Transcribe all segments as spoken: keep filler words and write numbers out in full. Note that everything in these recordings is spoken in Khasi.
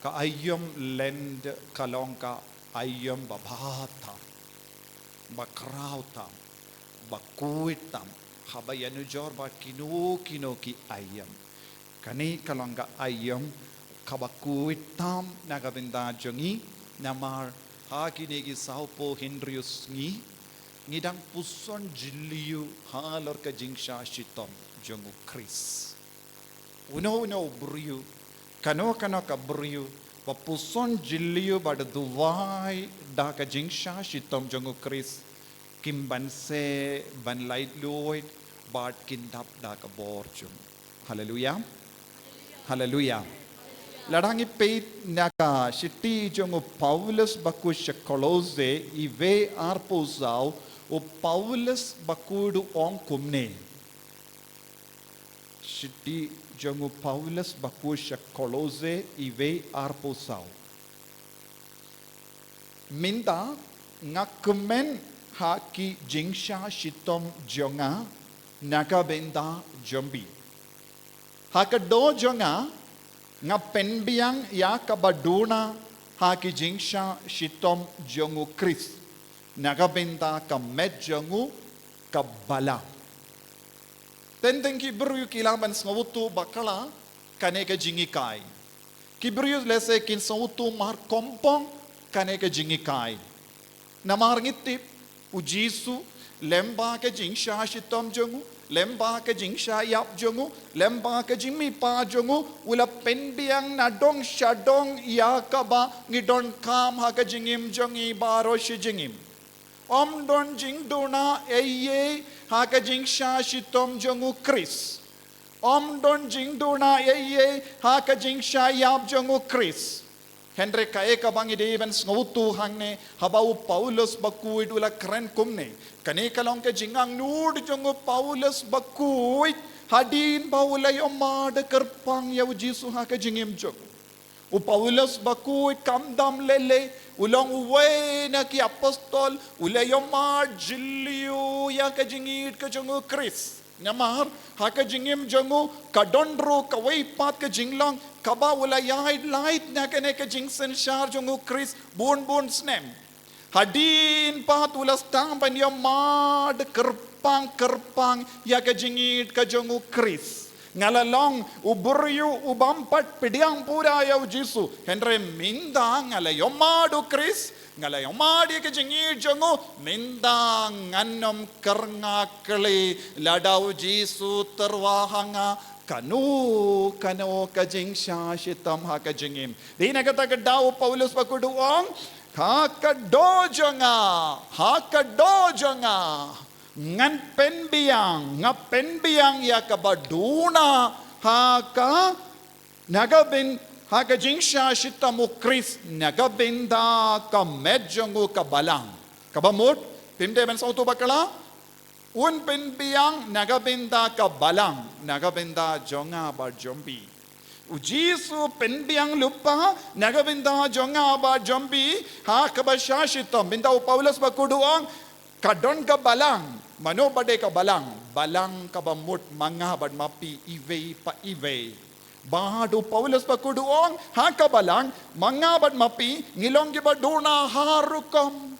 Ka aïom Lent ka long ka aïom ba bha tam, ba khraw tam, ba khuid tam, haba ïanujor bad kino kino ki aïom. Kane ka long ka aïom kaba khuid tam na ka bynta jong ngi, namar ha kine ki sawphew hynriew sngi, ngi dang puson jylliew halor ka jingshah shitom jong u Khrist. Uno uno u briew, kano kano ka briew ba puson jylliew bad duwai da ka jingshah shitom jong u Khrist, kim banse ban laitluid bad kin dap da ka bor jong u. Haleluia. Haleluia. Lada ngi peit na ka shithi jong u Paulus bakhuid sha Kolose iwei arphew saw, u Paulus bakhuid u ong kumne. Shithi jong u Paulus bakhuid sha Kolose iwei arphew saw. Mynta nga kmen ha ki jingshah shitom jong nga na ka bynta jong phi. Ha ka doh jong nga, nga pynbiang ïa kaba duna ha ki jingshah shitom jong u Khrist na ka bynta ka met jong u ka balang. Teng teng ki briew ki lah ban sngewthuh bakla kane ka jinghikai. Ki briew lehse kin sngewthuh markylliang kane ka jinghikai. Namar ngi tip u Jisu, lyngba ka jingshah shitom jong u, lyngba ka jingshah ïap jong u, lyngba ka jingmihpat jong u, u la pynbiang na dong sha dong ïa kaba ngi donkam ha ka jingim jong ngi baroh shi jingim. Ym don jingduna ei ei ha ka jingshah shitom jong u Khrist. Ym don jingduna ei ei ha ka jingshah ïap jong u Khrist. Hynrei kaei kaba ngi dei ban sngewthuh hangne, haba u Paulus bakhuid u la kren kumne. Kane ka long ka jingangnud jong u Paulus bakhuid hadien ba u la ïohmad kyrpang ïa u Jisu ha ka jingim jong u. U Paulus bakhuid kam dam lei lei, u long uwei na ki apostol, u la ïohmad jylliew ïa ka jingïeit ka jong u Khrist. Namar ha ka jingim jong u ka don ruh kawei pat ka jinglong kaba u la ïaid lait na kane ka jingsynshar jong u Khrist bun bun snem. Hadien pat u la sdang ban ïohmad kyrpang kyrpang ïa ka jingïeit ka jong u Khrist. Nga la long u briew u bym pat pdiang pura ïa u Jisu, hynrei mynta nga la ïohmad u Khrist, nga la ïohmad ïa ka jingïeit jong u, mynta ngan ym kyrngah khlei lada u Jisu tyrwa ha nga kano kano ka jingshah shitom ha ka jingim. Dei na kata ka daw u Paulus bakhuid u ong, ha ka doh jong nga, ha ka doh jong nga, ngan pynbiang, nga pynbiang ïa kaba duna ha ka, na ka byn, ha ka jingshah shitom u Khrist na ka bynta ka met jong u ka balang. Kaba mut, phim dei ban sngewthuh bakla, un pynbiang na ka bynta ka balang, na ka bynta jong nga bad jong phi. U Jisu pynbiang lypa na ka bynta jong nga bad jong phi ha kaba shah shitom. Mynta u Paulus bakhuid u ong, ka don ka balang. Mano ba dei ka balang? Balang kaba mut ma nga bad ma phi iwei pa iwei. Bad u Paulus bakhuid u ong, ha ka balang, ma nga bad ma phi ngi long kiba duna har rukom.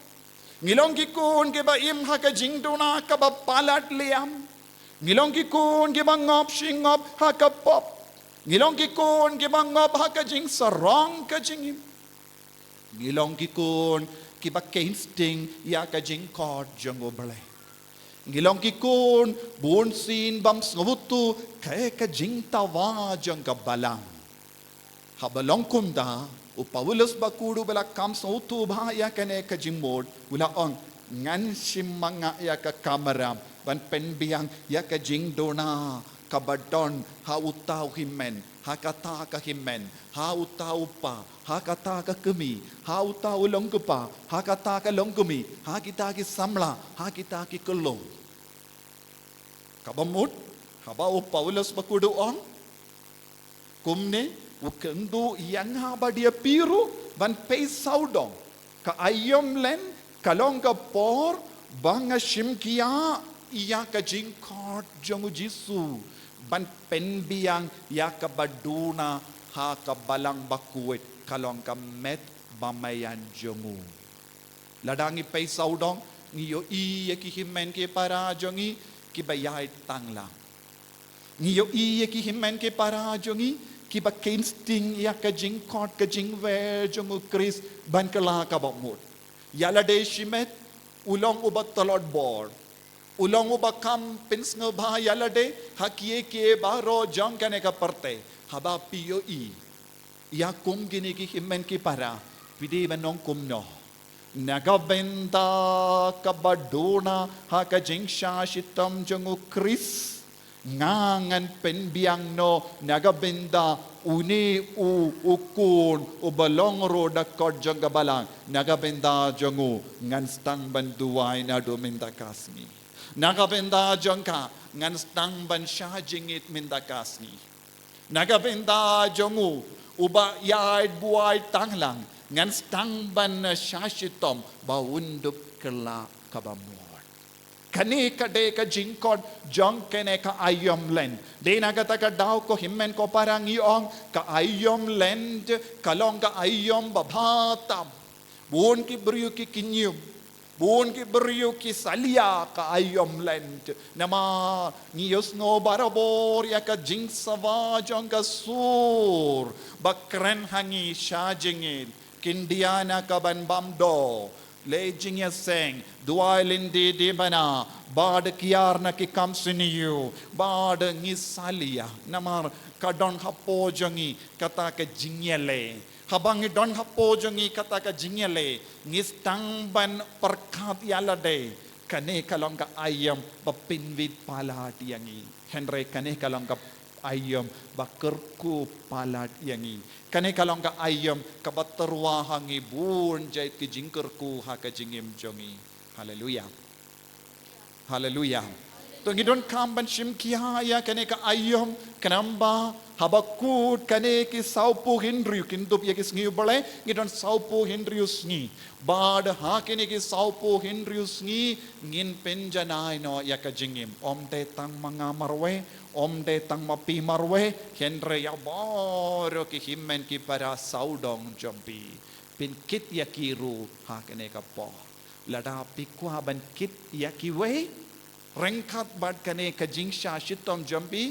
Ngi long ki khun kiba im ha ka jingduna kaba palat liam. Ngi long ki khun kiba ngop shi ngop ha ka pop. Ngi long ki khun kiba ngop ha ka jingsarong ka jingim. Ngi long ki khun kiba kheiñ sting ïa ka jingkhot jong u Blei. Ngi long ki khun bunsien bym sngewthuh kaei ka jingdawa jong ka balang. Haba long kumta, u Paulus bakhuid u ba la kham sngewthuh bha ïa kane ka jingmut, u la ong, ngan shim ma nga ïa ka kamram ban pynbiang ïa ka jingduna kaba don ha uta u hynmen, ha kata ka hynmen, ha uta u pa, ha kata ka kmie, ha uta u longkpa, ha kata ka longkmie, ha kita ki samla, ha kita ki khyllung. Kaba mut, haba u Paulus bakhuid u ong, kumne, u kynduh ïa nga bad ïa phi ruh ban pei sawdong. Ka aïom Lent ka long ka por ba nga shim khia ïa ka jingkhot jong u Jisu ban pynbiang ïa kaba duna ha ka balang bakhuid ka long ka met bameiñ jong u. Lada ngi peit sawdong, ngi ïohi ïa ki hynmen ki para jong ngi kiba ïaid tang lang. Ngi ïohi ïa ki hynmen ki para jong ngi kiba kheiñ sting ïa ka jingkhot ka jingwer jong u Khrist ban kylla kaba mut. Ïa lade shimet, u long uba tlot bor. U long uba kham pynsngewbha ïa lade ha kiei kiei baroh jong kane ka pyrthei. Haba phi ïohi ïa kum kine ki hynmen ki para, phi dei ban ong kumno? Na ka bynta kaba duna ha ka jingshah shitom jong u Khrist, nga ngan pynbiang noh na ka bynta une u, u khun uba long ruh da kot jong ka balang. Na ka bynta jong u ngan sdang ban duwai naduh mynta ka sngi. Na ka bynta jong ka ngan sdang ban shah jingit mynta ka sngi. Na ka bynta jong u uba ïaid buaid tang lang, ngan sdang ban shah shitom ba un dup kylla kaba mut. Kane ka dei ka jingkhot jong kane ka aïom Lent. Dei na kata ka daw ko hynmen ko para ngi ong ka aïom Lent ka long ka aïom babha tam. Bun ki briew ki kynñium, bun ki briew ki salia ka aïom Lent. Namar ngi ïohsngew barabor ïa ka jingsawa jong ka sur ba kren ha ngi sha jingit. Khyndiat na ka ban bam doh, leh jingïaseng, duwai lynti dei bana, bad kiar na ki kam sniew, bad ngi salia. Namar ka don hapoh jong ngi kata ka jingïaleh. Haba ngi don hapoh jong ngi kata ka jingïaleh, ngi sdang ban pyrkhat ïa lade. Kane ka long ka aïom ba pynwit palat ïa ngi. Hynrei kane ka long ka aïom ba kyrkhu palat ïa ngi. Kane ka long ka aïom kaba tyrwa ha ngi bun jait ki jingkyrkhu ha ka jingim jong ngi. Haleluia. Haleluia. To ngi donkam ban shim khia ïa kane ka aïom, khnang ba haba kut kane ki sawphew hynriew, kin dup ïa ki sngi U Blei, ngi don sawphew hynriew sngi. Bad ha kine ki sawphew hynriew sngi ngin pynjanai noh ïa ka jingim. Ym dei tang ma nga marwei, ym dei tang ma phi marwei, hynrei ïa baroh ki hynmen ki para sawdong jong phi. Pynkit ïa ki ruh ha kane ka por. Lada phi kwah ban kit ïa kiwei ryngkat bad kane ka jingshah shitom jong phi,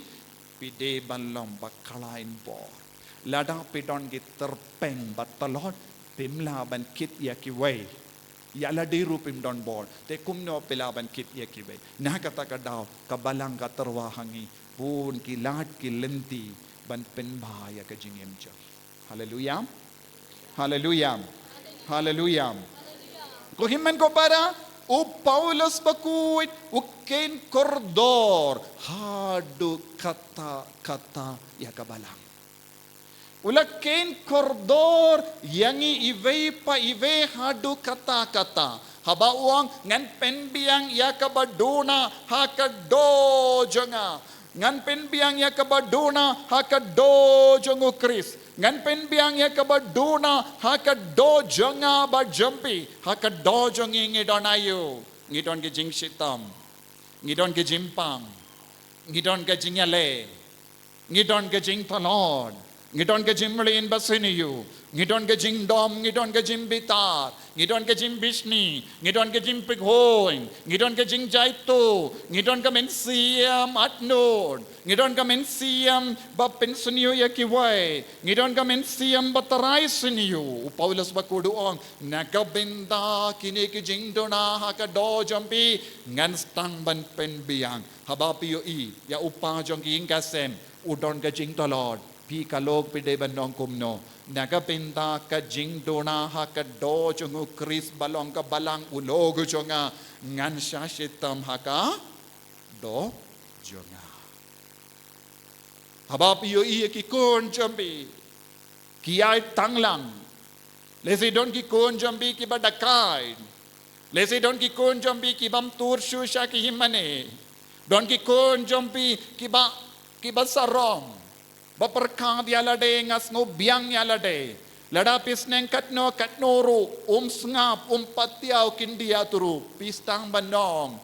phi dei ban long ba khlaiñ bor. Lada phi don ki tyrpeng ba tlot, phim lah ban kit ïa kiwei. Ïa lade ruh phim don bor, te kumno phi lah ban kit ïa kiwei? Na kata ka daw ka balang ka tyrwa ha ngi bun ki lad ki lynti ban pynbha ïa ka jingim jong ngi. Haleluia. Haleluia. Haleluia. Ko hynmen ko para, u Paulus bakhuid u kheiñ kordor haduh katta katta ïa ka balang. U la kheiñ kordor ïa ngi iwei pa iwei haduh katta katta. Haba u ong ngan pynbiang ïa kaba duna ha ka doh jong nga. Ngan pynbiang ïa kaba duna ha ka doh jong u Khrist. Ngan pynbiang ïa kaba duna ha ka doh jong nga bad jong phi. Ha ka doh jong ngi ngi don aïu? Ngi don ki jingshitom. Ngi don ki jingpang. Ngi don ki jingïaleh. Ngi don ki jingtlot. Ngi don ki jingmlien basniew. Ngi don ki jingdom, ngi don ki jingbitar. Ngi don ki jingbishni. Ngi don ki jingpyrkhat. Ngi don ki jingjaituh. Ngi don ka mynsiem atnud. Ngi don ka mynsiem ba pynsniew ïa kiwei. Ngi don ka mynsiem ba trai sniew. U Paulus bakhuid u ong, na ka bynta kine ki jingduna ha ka doh jong phi, ngan sdang ban pynbiang. Haba phi ïohi ïa u pa jong ki ïing ka sem, u don ka jingtlot, phi ka lok phi dei ban ong kumno? Na ka bynta ka jingduna ha ka doh jong u Khrist ba long ka balang u lok jong nga, ngan shah shitom ha ka doh jong nga. Haba phi ïohi ïa ki khun jong phi ki ïaid tang lang. Lehse don ki khun jong phi kiba dakaid. Lehse don ki khun jong phi ki bym tur shuh sha ki hynmen. Don ki khun jong phi kiba, kiba sarong. Ba pyrkhat ïa lade, nga sngewbiang ïa lade. Lada phi sneng katno katno ruh, um sngap, um patiaw khyndiat ruh, phi sdang ban ong,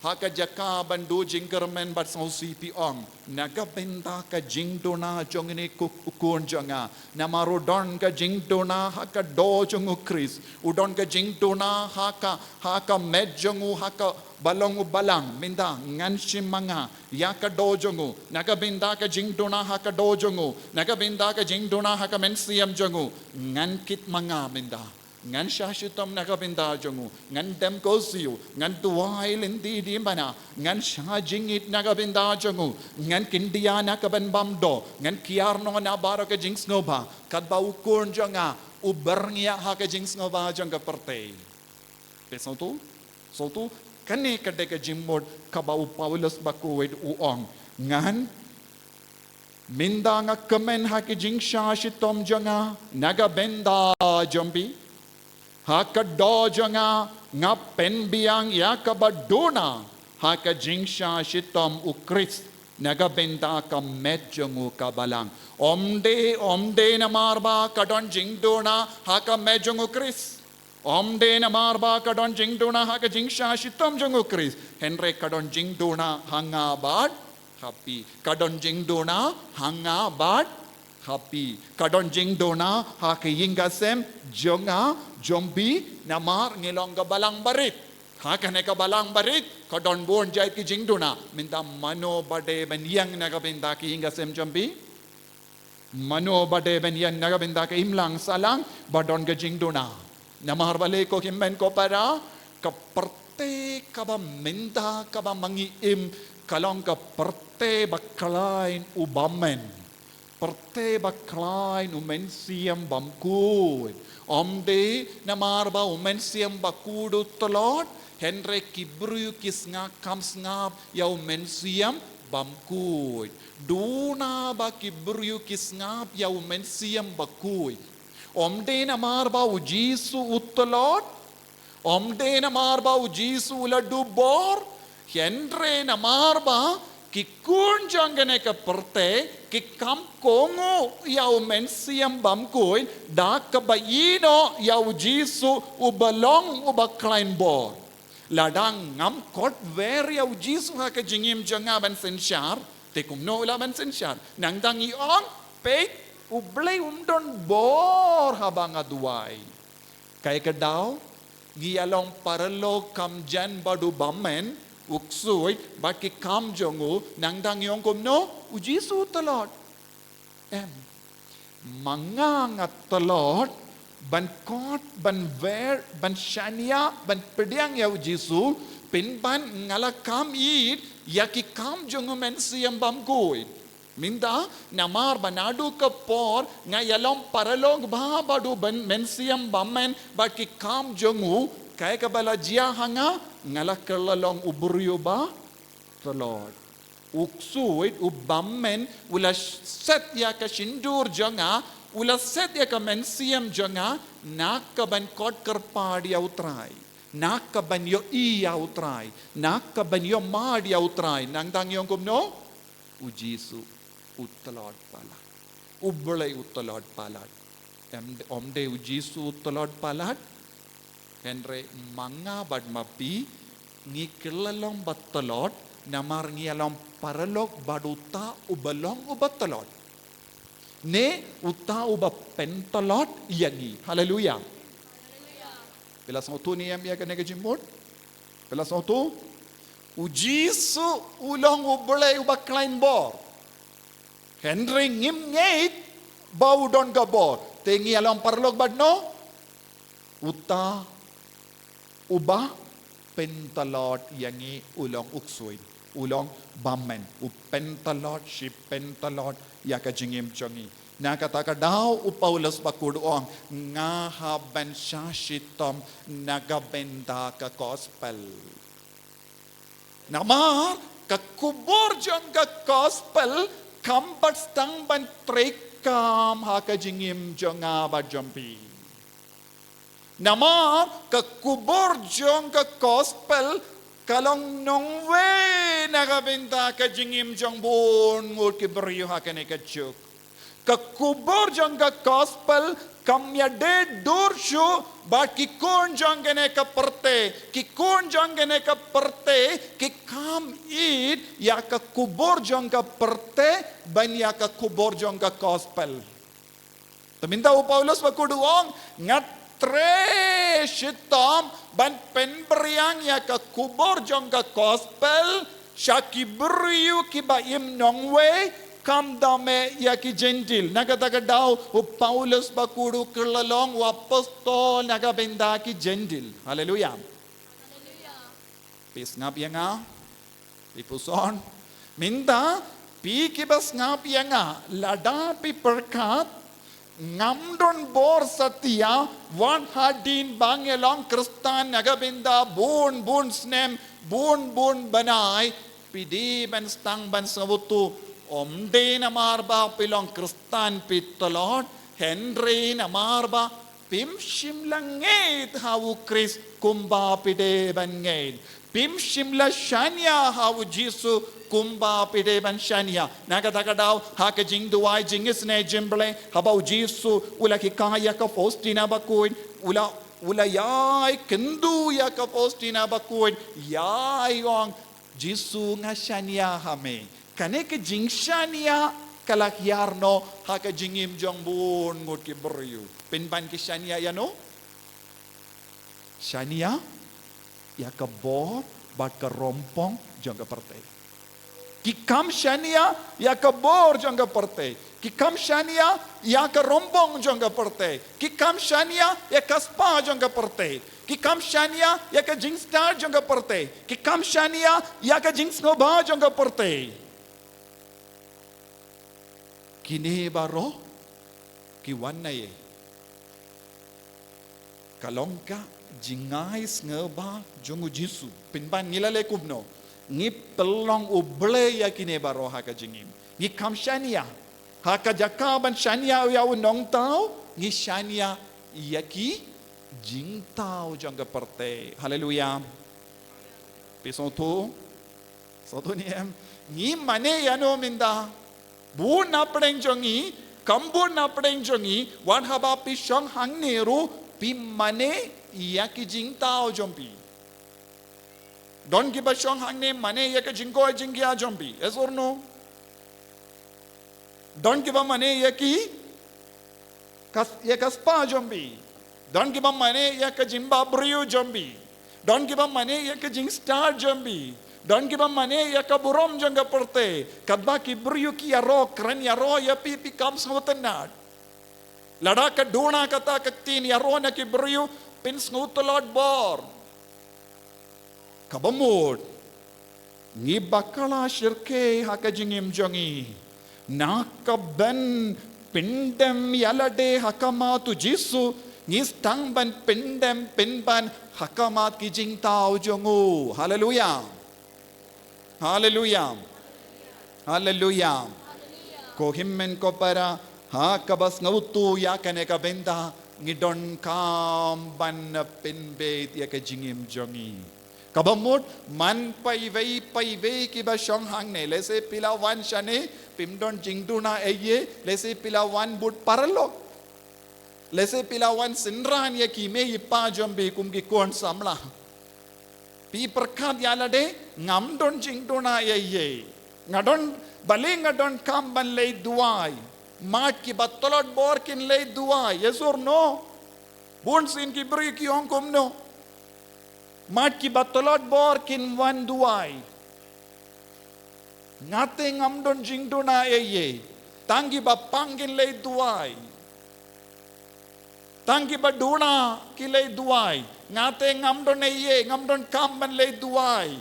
Ha ka jaka ban duh jingkyrmen bad sngewsih, phi ong, na ka bynta ka jingduna jong une u khun jong nga. Namar u don ka jingduna ha ka doh jong u Khrist. U don ka jingduna ha ka, ha ka met jong u, ha kaba long u balang. Mynta ngan shim ma nga ïa ka doh jong u. Na ka bynta ka jingduna ha ka doh jong u. Na ka bynta ka jingduna ha ka mynsiem jong u. Ngan kit ma nga mynta. Ngan shah shitom na ka bynta jong u, ngan dem khuslai, ngan duwai lynti dien bha, ngan shah jingit na ka bynta jong u, ngan kyndiah na ka ban bam doh, ngan kiar noh na baroh ka jingsngewbha, katba u khun jong nga u byrngia ha ka jingsngewbha jong ka pyrthei. Phi sngewthuh? Sngewthuh, kane ka dei ka jingmut kaba u Paulus bakhuid u ong. Ngan Mynta nga kmen ha ka jingshah shitom jong nga na ka bynta jong phi. Ha ka doh jong nga nga pynbiang ïa kaba duna ha ka jingshah shitom u Khrist na ka bynta ka met jong u ka balang. Ym dei, ym dei namar ba ka don jingduna ha ka met jong u Khrist. Ym dei namar ba ka don jingduna ha ka jingshah shitom jong u Khrist. Hynrei ka don jingduna ha nga bad ha phi. Ka don jingduna ha nga bad ha phi. Ka don jingduna ha ka ïing ka sem jong nga jong phi, namar ngi long ka balang barit. Ha kane ka balang barit ka don bun jait ki jingduna. Mynta mano ba dei ban ïeng na ka bynta ka ïing ka sem jong phi? Mano ba dei ban ïeng na ka bynta ka imlang sahlang ba don ka jingduna? Namar balei ko hynmen ko para, ka pyrthei kaba mynta kaba ma ngi im ka long ka pyrthei ba khlaiñ u bymmen. Pyrthei ba khlaiñ u mynsiem bymkhuid. Ym dei namar ba u mynsiem bakhuid u tlot, hynrei ki briew ki sngap, kham sngap ïa u mynsiem bymkhuid. Duna ba ki briew ki sngap ïa u mynsiem bakhuid. Ym dei namar ba u Jisu u tlot, ym dei namar ba u Jisu u la duh bor, hynrei namar ba ki khun jong kane ka pyrthei ki kham kohnguh ïa u mynsiem bymkhuid da kaba ïehnoh ïa u Jisu uba long uba khlaiñ bor. Lada ngam khot wer ïa u Jisu ha ka jingim jong nga ban synshar, te kumno u lah ban synshar? Nangta ngi ong, peit, U Blei um don bor haba nga duwai. Kaei ka daw? Ngi ïalong paralok kham jan bad u bymmen, u ksuid, bad ki kam jong u, nangta ngi ong kumno? U Jisu u tlot. Em. Ma nga nga tlot ban khot, ban wer, ban shaniah, ban pdiang ïa u Jisu, pynban nga la kham ïeit ïa ki kam jong u mynsiem bymkhuid. Mynta namar ba naduh ka por nga ïalong paralok bha bad u bym-, mynsiem bymmen bad ki kam jong u, kaei kaba la jia ha nga? Nga la kylla long u briew ba tlot. U ksuid, u bymmen, u la set ïa ka shyntur jong nga, u la set ïa ka mynsiem jong nga na ka ban khot kyrpad ïa u Trai, na ka ban ïohi ïa u Trai, na ka ban ïohmad ïa u Trai. Nangta ngi ong kumno? U Jisu u tlot palat. U Blei u tlot palat. Em, ym dei u Jisu u tlot palat? Hynrei ma nga bad ma phi ngi kylla long ba tlot namar ngi ïalong paralok bad uta uba long uba tlot, ne uta uba pyntlot ïa ngi. Haleluia. Phi la sngewthuh ne em ïa kane ka jingmut? Phi la sngewthuh? U Jisu u long U Blei uba khlaiñ bor. Hynrei ngim ngeit ba u don ka bor. Te ngi ïalong paralok bad no? Uta uba pyntlot ïa ngi, u long u ksuid, u long bymmen, u pyntlot, shi pyntlot ïa ka jingim jong ngi. Na kata ka daw u Paulus bakhuid u ong, nga hap ban shah shitom na ka bynta ka gospel. Namar ka khubor jong ka gospel kam pat sdang ban treikam ha ka jingim jong nga bad jong phi. Namar ka khubor jong ka gospel ka long nongwei na ka bynta ka jingim jong bun ngut ki briew ha kane ka juk. Ka khubor jong ka gospel kam ïadei dur shuh bad ki khun jong kane ka pyrthei. Ki khun jong kane ka pyrthei ki kam ïeit ïa ka khubor jong ka pyrthei ban ïa ka khubor jong ka gospel. Te mynta u Paulus bakhuid u ong, nga trei shitom ban pynbiang ïa ka khubor jong ka gospel sha ki briew kiba im nongwei, khamtam eh ïa ki Jentil. Na kata ka daw u Paulus bakhuid u kylla long u apostol na ka bynta ki Jentil. Haleluya. Phi sngap ïa nga? Phi puson? Mynta, phi kiba sngap ïa nga, lada phi pyrkhat, ngam don bor satia, wat hadien ba nga long Khristan na ka bynta bun bun snem, bun bun bnai, phi dei ban sdang ban sngewthuh, ym dei namar ba phi long Khristan phi tlot, hynrei namar ba phim shym la ngeit ha u Khrist kumba phi dei ban ngeit. Phim shym la shaniah ha u Jisu kumba phi dei ban shaniah. Na kata ka daw, ha ka jingduwai jingisynei jingblei, haba u Jisu u la hikai ïa ka Faustina bakhuid, u la, u la ïai kynduh ïa ka Faustina bakhuid, ïai ong, Jisu, nga shaniah ha me. Kane ka jingshaniah ka la hiar noh ha ka jingim jong bun ngut ki briew. Pynban ki shaniah ïano? Shaniah ïa ka bor bad ka rympong jong ka pyrthei. Ki kham shaniah ïa ka bor jong ka pyrthei. Ki kham shaniah ïa ka rympong jong ka pyrthei. Ki kham shaniah ïa ka spah jong ka pyrthei. Ki kham shaniah ïa ka jingstad jong ka pyrthei. Ki kham shaniah ïa ka jingsngewbha jong ka pyrthei. Kine baroh ki wan na ei? Ka long ka jingai sngewbha jong u Jisu. Pynban ngi la leh kumno? Ngi pynlong U Blei ïa kine baroh ha ka jingim. Ngi kham shaniah ha ka jaka ban shaniah ïa u nongthaw, ngi shaniah ïa ki jingthaw jong ka pyrthei. Haleluya. Phi sngewthuh? Sngewthuh ne em? Ngi mane ïano mynta? Bun na pdeng jong ngi, kam bun na pdeng jong ngi, wat haba phi shong hangne ruh, phi mane ïa ki jingthaw jong phi. Don kiba shong hangne mane ïa ka jingkoit jingkhiah jong phi. Yes or no? Don kiba mane ïa ki, ka, ïa ka spah jong phi. Don kiba mane ïa ka jingbhabriew jong phi. Don kiba mane ïa ka jingstad jong phi. Don kiba mane ïa ka burom jong ka pyrthei. Katba ki briew ki ïaroh kren ïaroh ïa phi, phi kham sngewtynnad. Lada ka duna kata ka ktien ïaroh na ki briew, phin sngewtlot bor. Kaba mut, ngi bakla shyrkhei ha ka jingim jong ngi. Na ka ban pyndem ïa lade ha khmat u Jisu, ngi sdang ban pyndem pynban ha khmat ki jingthaw jong u. Haleluya. Haleluya. Haleluya. Ko hynmen ko para, ha kaba sngewthuh ïa kane ka bynta, ngi donkam ban pynbeit ïa ka jingim jong ngi. Kaba mut, man paiwei paiwei kiba shong hangne, lehse phi la wan shane, phim don jingduna ei ei, lehse phi la wan bud paralok. Lehse phi la wan synran ïa ki mei i pa jong phi kum ki khun samla. Phi pyrkhat ïa lade, ngam don jingduna ei ei. Nga don, balei nga donkam ban leit duwai? Mat kiba tlot bor kin leit duwai, yes or no? Bun sien ki briew ki ong kumno? Mat kiba tlot bor kin wan duwai. Nga te ngam don jingduna ei ei. Tang kiba pang kin leit duwai. Tang kiba duna ki leit duwai. Nga te ngam don ei ei, ngam donkam ban leit duwai.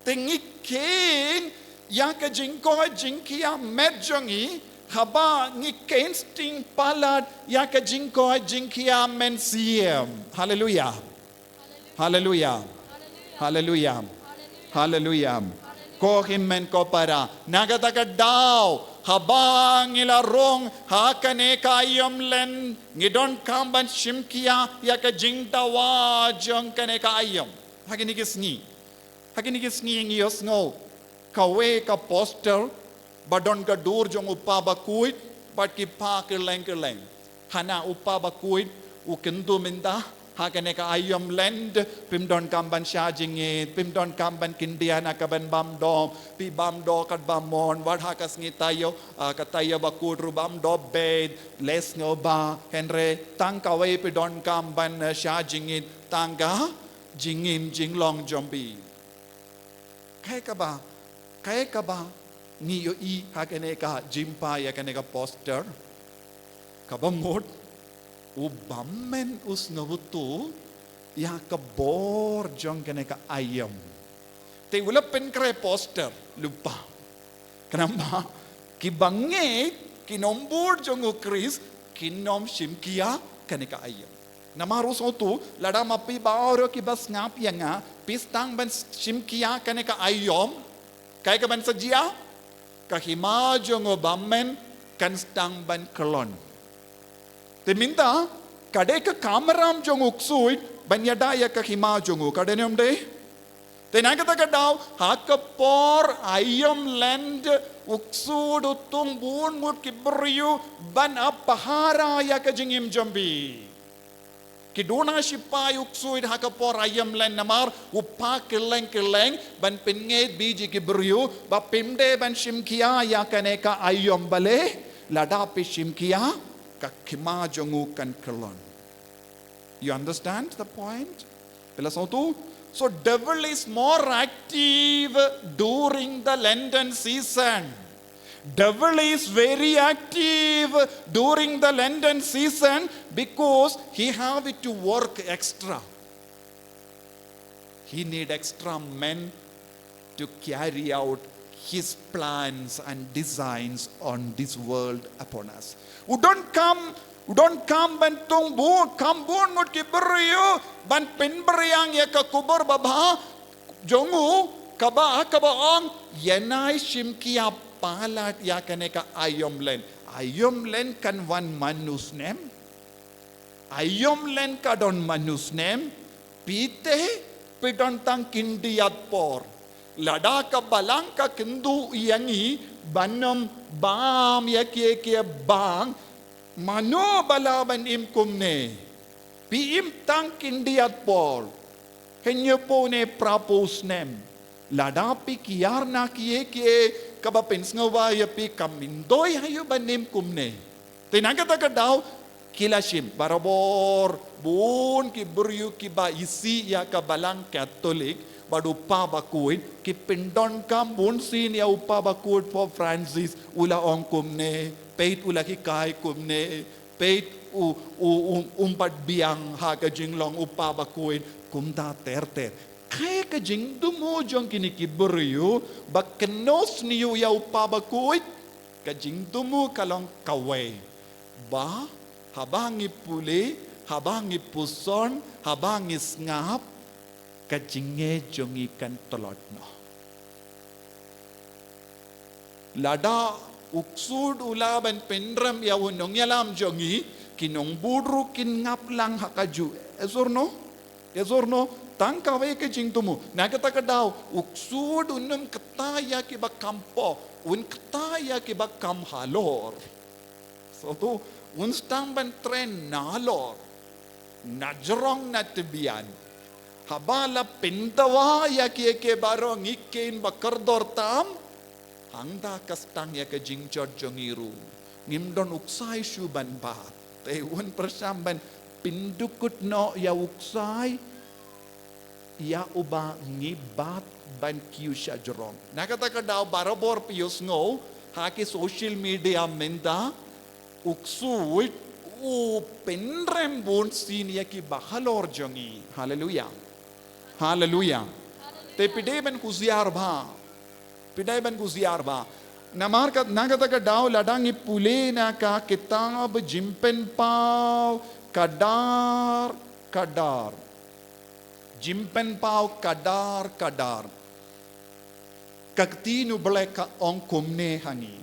Te ngi kheiñ ïa ka jingkoit jingkhiah met jong ngi, haba ngi kheiñ sting palat ïa ka jingkoit jingkhiah mynsiem. Haleluya. Haleluya. Haleluya. Haleluya. Ko hynmen ko para, na kata ka daw, haba ngi la rung ha kane ka aïom lent, ngi donkam ban shim khia ïa ka jingdawa jong kane ka aïom. Ha kine ki sngi, ha kine ki sngi ngi ïohsngew kawei ka poster Ba don ka dur jong u kpa bakhuid bad ki kpa kylleng kylleng. Hana u kpa bakhuid u kyntu mynta ha kane ka aïom lent, phim donkam ban shah jingit, phim donkam ban kyndit na ka ban bam doh, phi bam doh katba mon, wat ha ka sngi taïew, ah, ka taïew bakut ruh bam doh beit, leh sngewbha, hynrei tang kawei phi donkam ban, eh, shah jingit, tang ka jingim jinglong jong phi. Kaei kaba, kaei kaba ngi ïohi ha kane ka jingpynpaw ïa kane ka poster. Kaba mut, u bymman u sngewthuh ïa ka bor jong kane ka aïom. Te u la pynkhreh poster lypa. Khnang ba ki bangeit, ki nongbud jong u Khrist kin ym shim khia kane ka aïom. Namar u sngewthuh, lada ma phi baroh kiba sngap ïa nga, phi sdang ban shim khia kane ka aïom, kaei kaban sa jia? Ka hima jong u bymman kan sdang ban kyllon. Te mynta, ka dei ka kamram jong u ksuid ban ïada ïa ka hima jong u, ka dei ne ym dei? Te na kata ka daw, ha ka por aïom lent, u ksuid u thung bun ngut ki briew ban ap pahara ïa ka jingim jong phi. Ki duna shipai u ksuid ha ka por aïom lent namar u kpa kylleng kylleng ban pynngeit biji ki briew, ba phim dei ban shim khia ïa kane ka aïom, balei lada phi shim khia, ka hima jong u kan kyllon. You understand the point? Phi la sngewthuh? So devil is more active during the Lenten season. Devil is very active during the Lenten season because he have to work extra. He need extra men to carry out his plans and designs on this world upon us. U donkam, u donkam ban thung bun, kham bun ngut ki briew ban pynbiang ïa ka khubor babha jong u, kaba, kaba ong, ïa nai shim khia palat ïa kane ka aïom lent. Aïom lent kan wan man u snem. Aïom lent ka don man u snem, phi te, phi don tang khyndiat por. Lada ka balang ka kynduh ïa ngi ban ym bam ïa kiei kiei bang, mano ba lah ban im kumne? Phi im tang khyndiat por. Hynñiewphew ne phraphew snem. Lada phi kiar na kiei kiei kaba pynsngewbha ïa phi, kam myntoi ha ïa u ban im kumne. Te na kata ka daw, ki la shim, barabor, bun ki briew kiba isih ïa ka balang Katholik, bad u kpa bakhuid, ki pyndonkam bunsien ïa u kpa bakhuid Pope Francis, u la ong kumne, peit u la hikai kumne, peit u, u, u, um pat biang ha ka jinglong u kpa bakhuid, kumta ter ter. Kaei ka jingthmu jong kine ki briew, ba kynnoh sniew ïa u kpa bakhuid, ka jingthmu ka long kawei. Ba, haba ngi pule, haba ngi puson, haba ngi sngap, ka jingngeit jong ngi kan tlot noh. Lada u ksuid u lah ban pynrem ïa u nongïalam jong ngi, ki nongbud ruh kin ngap lang ha kajuh. Yes or no? Yes or no? Tang kawei ka jingthmu. Na kata ka daw, u ksuid un ym kta ïa kiba kham pop, un kta ïa kiba kham halor. Sngewthuh, un sdang ban trei nalor, na jrong na tbian. Haba la pyndawa ïa kiei kiei baroh, ngi kheiñ ba kordor tam, hangta ka sdang ïa ka jingjot jong ngi ruh. Ngim don u ksai shuh ban bat. Te un pyrshang ban pyndukut noh ïa u ksai, ïa uba ngi bat ban kiew sha jrong. Na kata ka daw barabor phi ïohsngew ha ki social media mynta, u ksuid u pynrem bunsien ïa kiba halor jong ngi. Haleluia. Haleluia. Te phi dei ban husiar bha. Phi dei ban husiar bha. Namar kat, na kata ka daw lada ngi pule na ka kitab Jingpynpaw khadar khadar. Jingpynpaw khadar khadar. Ka ktien U Blei ka ong kumne ha ngi.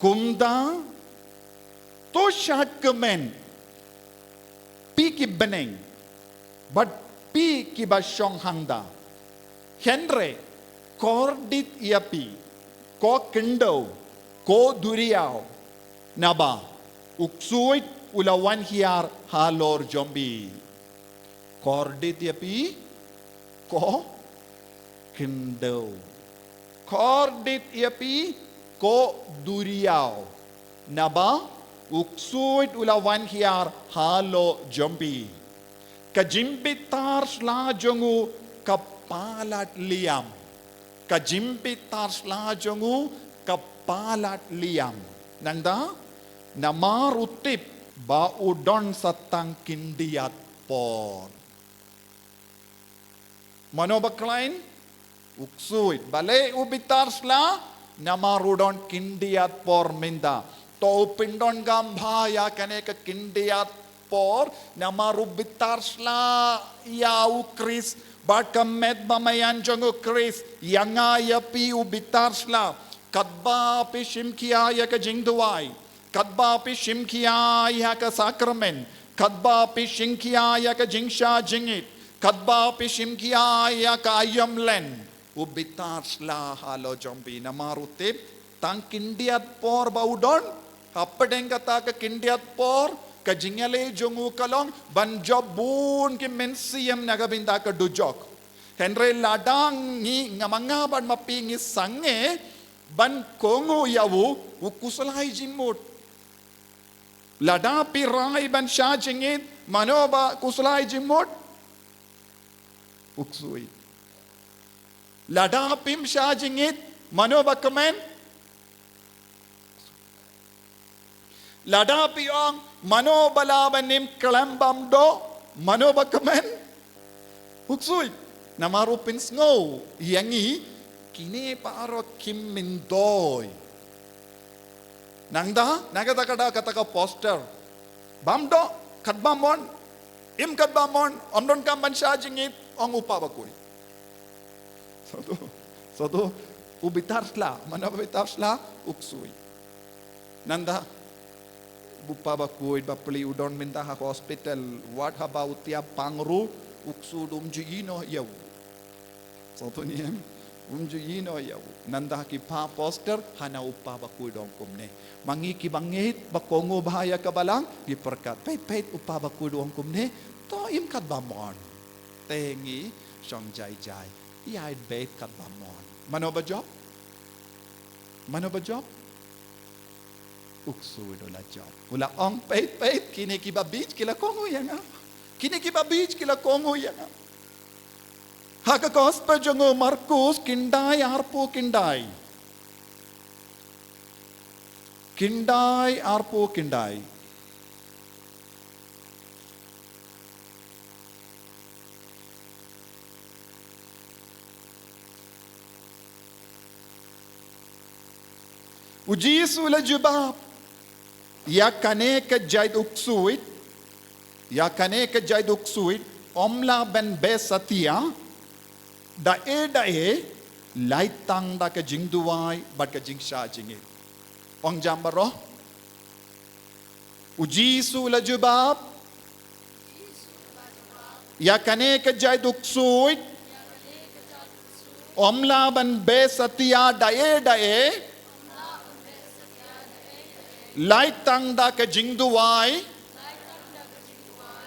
Kumta, to shad kmen, phi ki bneng, bad phi kiba shong hangta. Hynrei kordit ïa phi, ko khyndew, ko duriaw, naba u ksuid u la wan hiar halor jong phi. Kordit ïa phi, ko khyndew. Kordit ïa phi, ko duriaw, naba u ksuid u la wan hiar halor jong phi. Ka jingbitar sla jong u ka palat liam. Ka jingbitar sla jong u ka palat liam. Nangta, namar u tip ba u don sa tang khyndiat por. Mano ba khlaiñ? U ksuid. Balei u bitar sla? Namar u don khyndiat por mynta. To u pyndonkam bha ïa kane ka khyndiat por, namar u bitar sla ïa u Khrist bad ka met ba maïan jong u Khrist. Ïa nga ïa phi u bitar sla. Katba phi shim khia ïa ka jingduwai, katba phi shim khia ïa ka sakramen, katba phi shim khia ïa ka jingshah jingit, katba phi shim khia ïa ka aïom lent, u bitar sla halor jong phi namar u tip tang khyndiat por ba u don. Hapdeng kata ka khyndiat por, ka jingïaleh jong u ka long ban jop bun ki mynsiem na ka bynta ka dujok. Hynrei lada ngi, nga ma nga bad ma phi ngi sangeh ban kohnguh ïa u, u khuslai jingmut. Lada phi rai ban shah jingit, mano ba khuslai jingmut? U ksuid. Lada phim shah jingit, mano ba kmen? Lada phi ong, mano ba lah ban im khlem bam doh, mano ba kmen? U ksuid. Namar u pynsngew ïa ngi, kine baroh kim myntoi. Nangta, na kata ka daw kata ka poster. Bam doh, katba mon, im katba mon, ym donkam ban shah jingit, ong u kpa bakhuid. Sngewthuh, sngewthuh, u bitar sla, mano ba bitar sla, u ksuid. Nangta, u kpa bakhuid bapli u don mynta ha hospital, wat haba u thiah pang ruh, u ksuid um ju ïehnoh ïa u. Sngewthuh ne em, um ju ïehnoh ïa u. Nangta ki phah poster, hana u kpa bakhuid u ong kumne. Ma ngi kiba ngeit, ba kohnguh bha ïa ka balang, ngi pyrkhat. Peit, peit, u kpa bakhuid u ong kumne, to im katba mon. Te ngi shong jai jai. Ïaid beit katba mon. Mano ba jop? Mano ba jop? U ksuid u la jop. U la ong peit peit, kine kiba bieit ki la kohnguh ïa nga. Kine kiba bieit ki la kohnguh ïa nga. Ha ka gospel jong u Markus, khyndai arphew khyndai. Khyndai arphew khyndai. U Jisu u la jubab, ïa kane ka jait u ksuid, ïa kane ka jait u ksuid, ym lah ban beh satia, da e da e, lait tang da ka jingduwai, bad ka jingshah jingit. Ong jam baroh. U Jisu u la jubab, ïa kane ka jait u ksuid, ym lah ban beh satia da e da e, lait tang da ka jingduwai,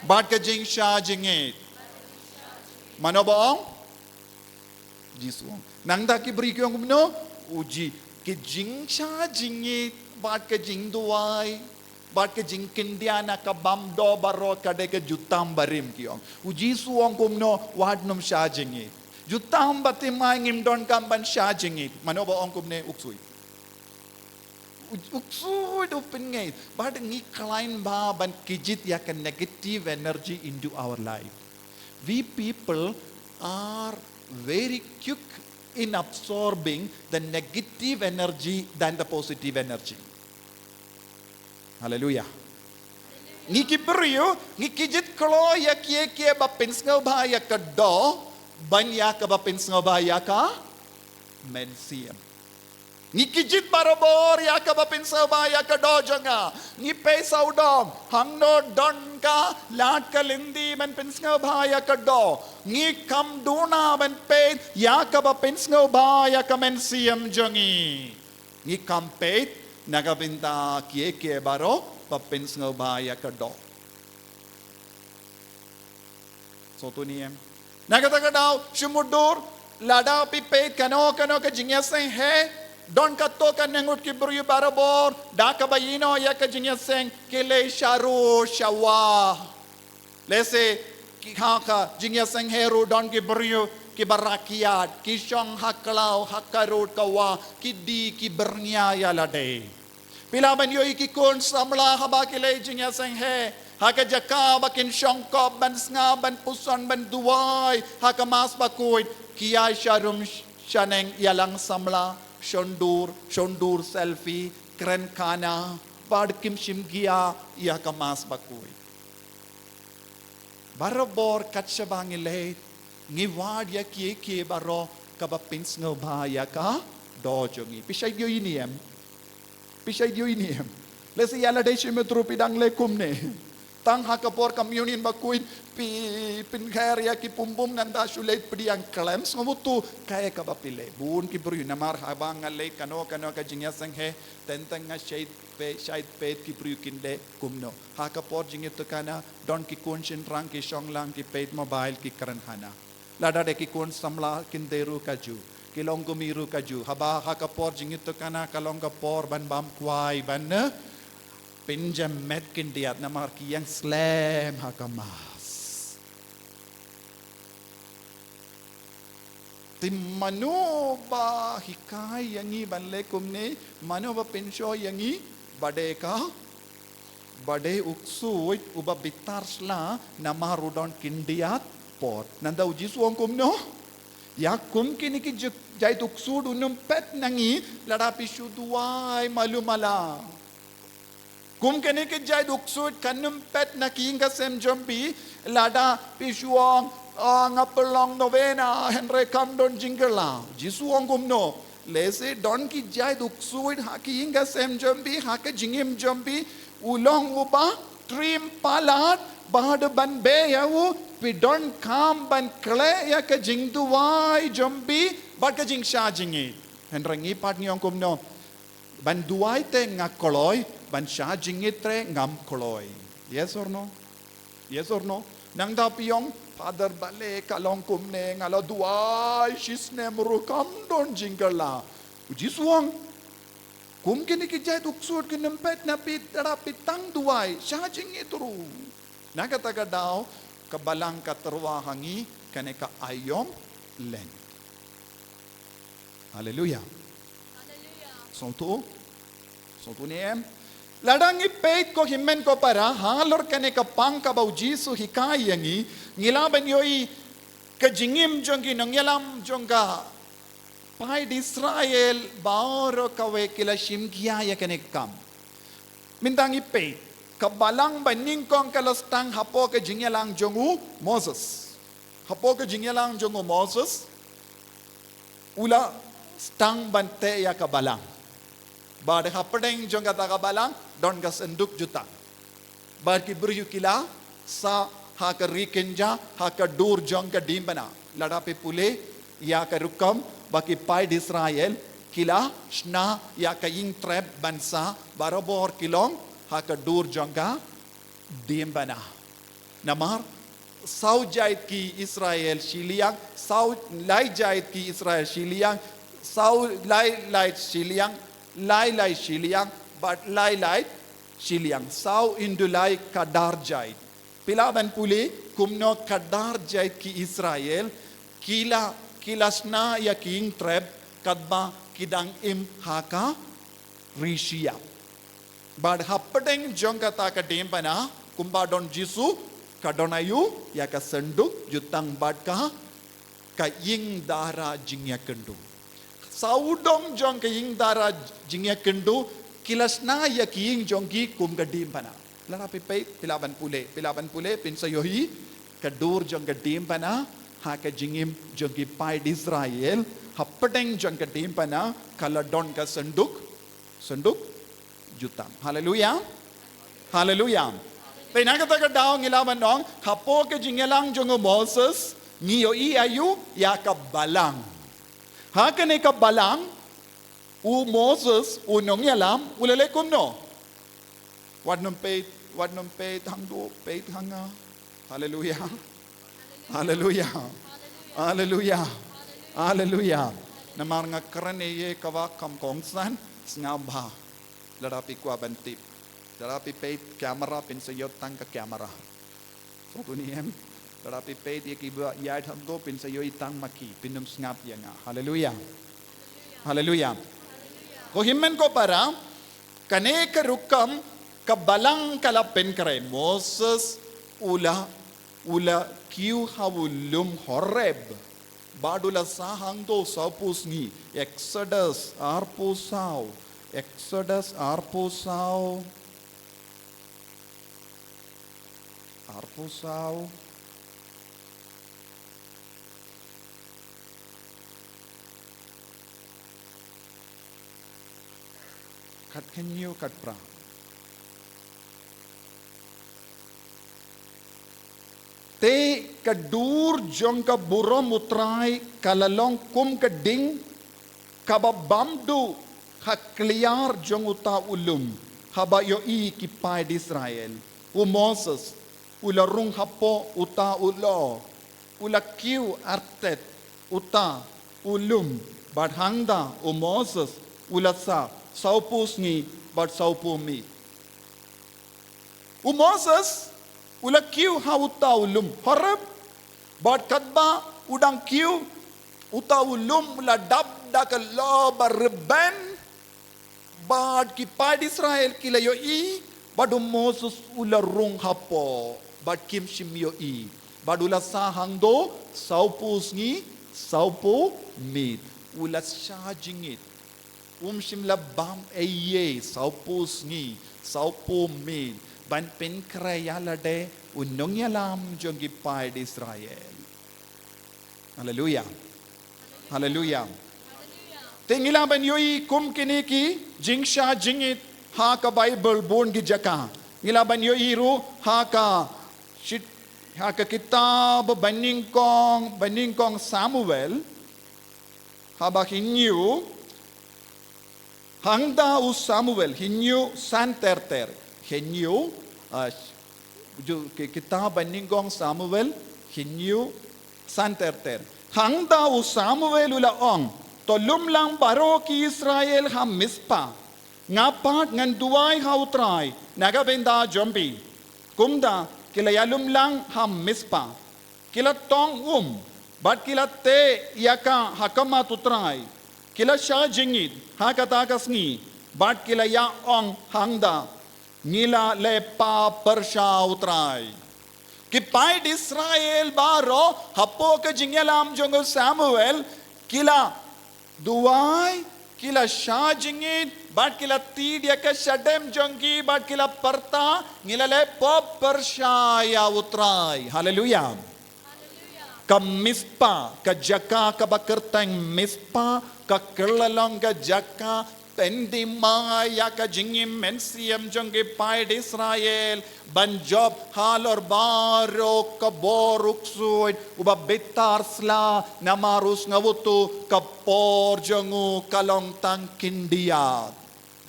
bad ka jingshah jingit. Mano ba ong? Jisu ong. Nangta ki briew ki ong kumno? U Ji, ka jingshah jingit, bad ka jingduwai, bad ka jingkhyndiat na ka bam doh baroh ka dei ka jutang barim ki ong. U Jisu ong kumno? Wat nym shah jingit. Jutang bathymmai ngim donkam ban shah jingit. Mano ba ong kumne? U ksuid. U, u ksuid u pynngeit. Bad ngi khlaiñ bha ban kjit ïa ka negative energy into our life. We people are very quick in absorbing the negative energy than the positive energy. Hallelujah. Ngi ki briew, ngi kjit kloi ïa kiei kiei ba pynsngewbha ïa ka doh, ban ïa kaba pynsngewbha ïa ka mynsiem. Ngi kit barabor ïa kaba pynsngewbha ïa ka doh jong nga. Ngi peit sawdong, hangno don ka lad ka lynti ban pynsngewbha ïa ka doh. Ngi kam duna ban peit ïa kaba pynsngewbha ïa ka mynsiem jong ngi. Ngi kam peit na ka bynta kiei kiei baroh ba pynsngewbha ïa ka doh. Sngewthuh ne em? Na kata ka daw, shu mutdur, lada phi peit kano kano ka jingïaseng heh, don katto katne ngut ki briew barabor, da kaba ïehnoh ïa ka jingïaseng, ki leit sha rud sha wah. Lehse, ki ha ka jingïaseng heh ruh don ki briew kiba rakiat, ki shong ha khlaw, ha ka rud ka wah, ki die ki byrngia ïa lade. Phi lah ban ïohi ki khun samla haba ki leit jingïaseng heh, ha ka jaka ba kin shong kop ban sngap, ban puson, ban duwai ha ka Mass Bakhuid, ki ïaid sharum shaneng, ïalang samla, shon dur shon dur, selfie, kren khana, bad kim shim jia ïa ka Mass Bakhuid. Barabor kat shaba ngi leit, ngi wad ïa kiei kiei baroh kaba pynsngewbha ïa ka doh jong ngi. Phi shait ïohi ne em? Phi shait ïohi ne em? Lehse ïa lade shi miet ruh phi dang leh kumne. Tang ha ka por Communion Bakhuid phi pynkher ïa ki pumbum, ngan da shu leit pdiang, khlem sngewthuh kaei kaba phi leh. Bun ki briew, namar haba nga leit kano kano ka jingïaseng heh, teng teng nga shait peit, shait peit ki briew kin leh kumno. Ha ka por jingïathuhkhana, don ki khun shynrang ki shong lang, ki peit mobile, ki kren khana. Lada dei ki khun samla, kin dei ruh kajuh, ki longkmie ruh kajuh. Haba ha ka por jingïathuhkhana ka long ka por ban bam kwai, ban, eh, pynjem met khyndiat, namar ki ïeng slem ha ka Mass. Te mano ba hikai ïa ngi ban leh kumne? Mano ba pynshoi ïa ngi? Ba dei ka, ba dei u ksuid uba bitar sla, namar u don khyndiat por. Nangta u Jisu u ong kumno? Ïa kum kine ki ju-, jait u ksuid un ym peit na ngi lada phi shu duwai malu mala. Kum kine ki jait u ksuid kan ym peit na ka ïing ka sem jong phi lada phi shu ong, "Ah, nga pynlong novena, hynrei kam don jingkylla." Jisu u ong kumno? Lehse don ki jait u ksuid ha ka ïing ka sem jong phi, ha ka jingim jong phi, u long uba triem palat, bad ban beh ïa u phi donkam ban khleh ïa ka jingduwai jong phi bad ka jingshah jingit. Hynrei ngi pat ngi ong kumno? Ban duwai te nga kloi, ban shah jingit te ngam kloi. Yes or no? Yes or no? Nangta phi ong, "Father, balei ka long kumne, nga la duwai shisnem ruh kam don jingkylla." U Jisu u ong, kum kine ki jait u ksuid kin ym peit na phi lada phi tang duwai, shah jingit ruh. Na kata ka daw, ka Balang ka tyrwa ha ngi kane ka aïom leng. Haleluya. Sngewthuh? Sngewthuh ne em? Lada ngi peit ko hynmen ko para halor kane ka pang kaba u Jisu u hikai ïa ngi, ngi lah ban ïohi ka jingim jong ki nongïalam jong ka paid Israel baroh kawei ki la shim jia ïa kane ka kam. Mynta ngi peit, ka Balang banyngkong ka la sdang hapoh ka jingïalang jong u Moses. Hapoh ka jingïalang jong u Moses, u la sdang ban teh ïa ka Balang. Bad hapdeng jong kata ka Balang don ka synduk jutang. Bad ki briew ki la sah ha ka ri kynja, ha ka dur jong ka diengphna. Lada phi pule ïa ka rukom ba ki paid Israel ki la shna ïa ka ïing trep ban sah, barabor ki long ha ka dur jong ka diengphna. Namar saw jait ki Israel shiliang, saw lai jait ki Israel shiliang, saw lai lai shiliang, lai lai shiliang, bad lai lai shiliang, saw into lai khadar jait. Phi lah ban pule kumno khadar jait ki Israel ki la, ki la shna ïa ki ïing trep katba ki dang im ha ka ri shyiap. Bad hapdeng jong kata ka diengphna, kumba don Jisu, ka don aïu? Ïa ka synduk jutang bad ka, ka ïing dara jingïakynduh. Sawdong jong ka ïing dara jingïakynduh ki la shna ïa ki ïing jong ki kum ka diengphna. Lada phi peit, phi lah ban pule, phi lah ban pule, phin sa ïohi ka dur jong ka diengphna ha ka jingim jong ki paid Israel Hapdeng jong ka diengphna ka la don ka synduk, synduk jutang. Haleluya. Haleluya. Te na kata ka daw ngi lah ban ong, hapoh ka jingïalang jong u Moses, ngi ïohi aïu, ïa ka balang. Ha kane ka balang, u Moses, u nongïalam, u la leh kumno? Wat nym peit, wat nym peit hangto, peit hanga. Haleluya. Haleluya. Haleluya. Haleluya. Namar nga kren ïa kaba kham kongsan, sngap bha. Lada phi kwah ban tip. Lada phi peit kamera, phin sa ïoh tang ka kamera. Phi bun ïa em. Lada phi peit ïa kiba ïaid hangto, phin sa ïohi tang ma ki, phin ym sngap ïa nga. Haleluya. Haleluya. Ko hynmen ko para, kane ka rukom ka balang ka la pynkhreh. Moses u la, u la kiew ha u lum Horeb. Bad u la sah hangto sawphew sngi. Exodus arphew saw. Exodus arphew saw. Arphew saw. Khatkhyndai, khatphra. Te ka dur jong ka burom U Trai ka la long kum ka ding kaba bam duh ha kliar jong uta u lum, haba ïohi ki paid Israel. U Moses u la rung hapoh uta u lum, u la kiew artet uta u lum, bad hangta u Moses u la sah sawphew sngi bad sawphew miet. U Moses u la kiew ha uta u lum Horeb, bad katba u dang kiew, uta u lum u la dap da ka lor ba rben, bad ki paid Israel ki la ïohi, bad u Moses u la rung hapoh, bad kim shym ïohi, bad u la sah hangto sawphew sngi, sawphew miet, u la shah jingit. Um shym la bam ei ei sawphew sngi, sawphew miet, ban pynkhreh ïa lade u nongïalam jong ki paid Israel. Haleluya. Haleluya. Te ngi lah ban ïohi kum kine ki jingshah jingit ha ka Baibl bun ki jaka. Ngi lah ban ïohi ruh ha ka shit, ha ka kitab ba nyngkong, ba nyngkong Samuel. Haba hynñiew, hangta u Samuel, hynñiew san ter ter. Hynñiew, ah, ju-, ki-, kitab ba nyngkong Samuel, hynñiew san ter ter. Hangta u Samuel u la ong, to lum lang baroh ki Israel ha Mizpa. Nga pat ngan duwai ha U Trai na ka bynta jong phi. Kumta ki la ïalum lang ha Mizpa. Ki la tong um, bad ki la teh ïa ka ha khmat U Trai. Ki la shah jingit ha kata ka sngi, bad ki la ïa ong hangta, ngi la leh pap pyrshah U Trai. Ki paid Israel baroh hapoh ka jingïalam jong u Samuel, ki la duwai, ki la shah jingit, bad ki la tied ïa ka shadem jong ki, bad ki la pyrta, ngi la leh pap pyrshah ïa U Trai. Haleluya. Ka Mizpa, ka jaka kaba kyrteng Mizpa, ka kylla long ka jaka pyndima ïa ka jingim mynsiem jong ki paid Israel, ban jop halor baroh ka bor u ksuid uba bitar sla, namar u sngewthuh ka por jong u ka long tang khyndiat.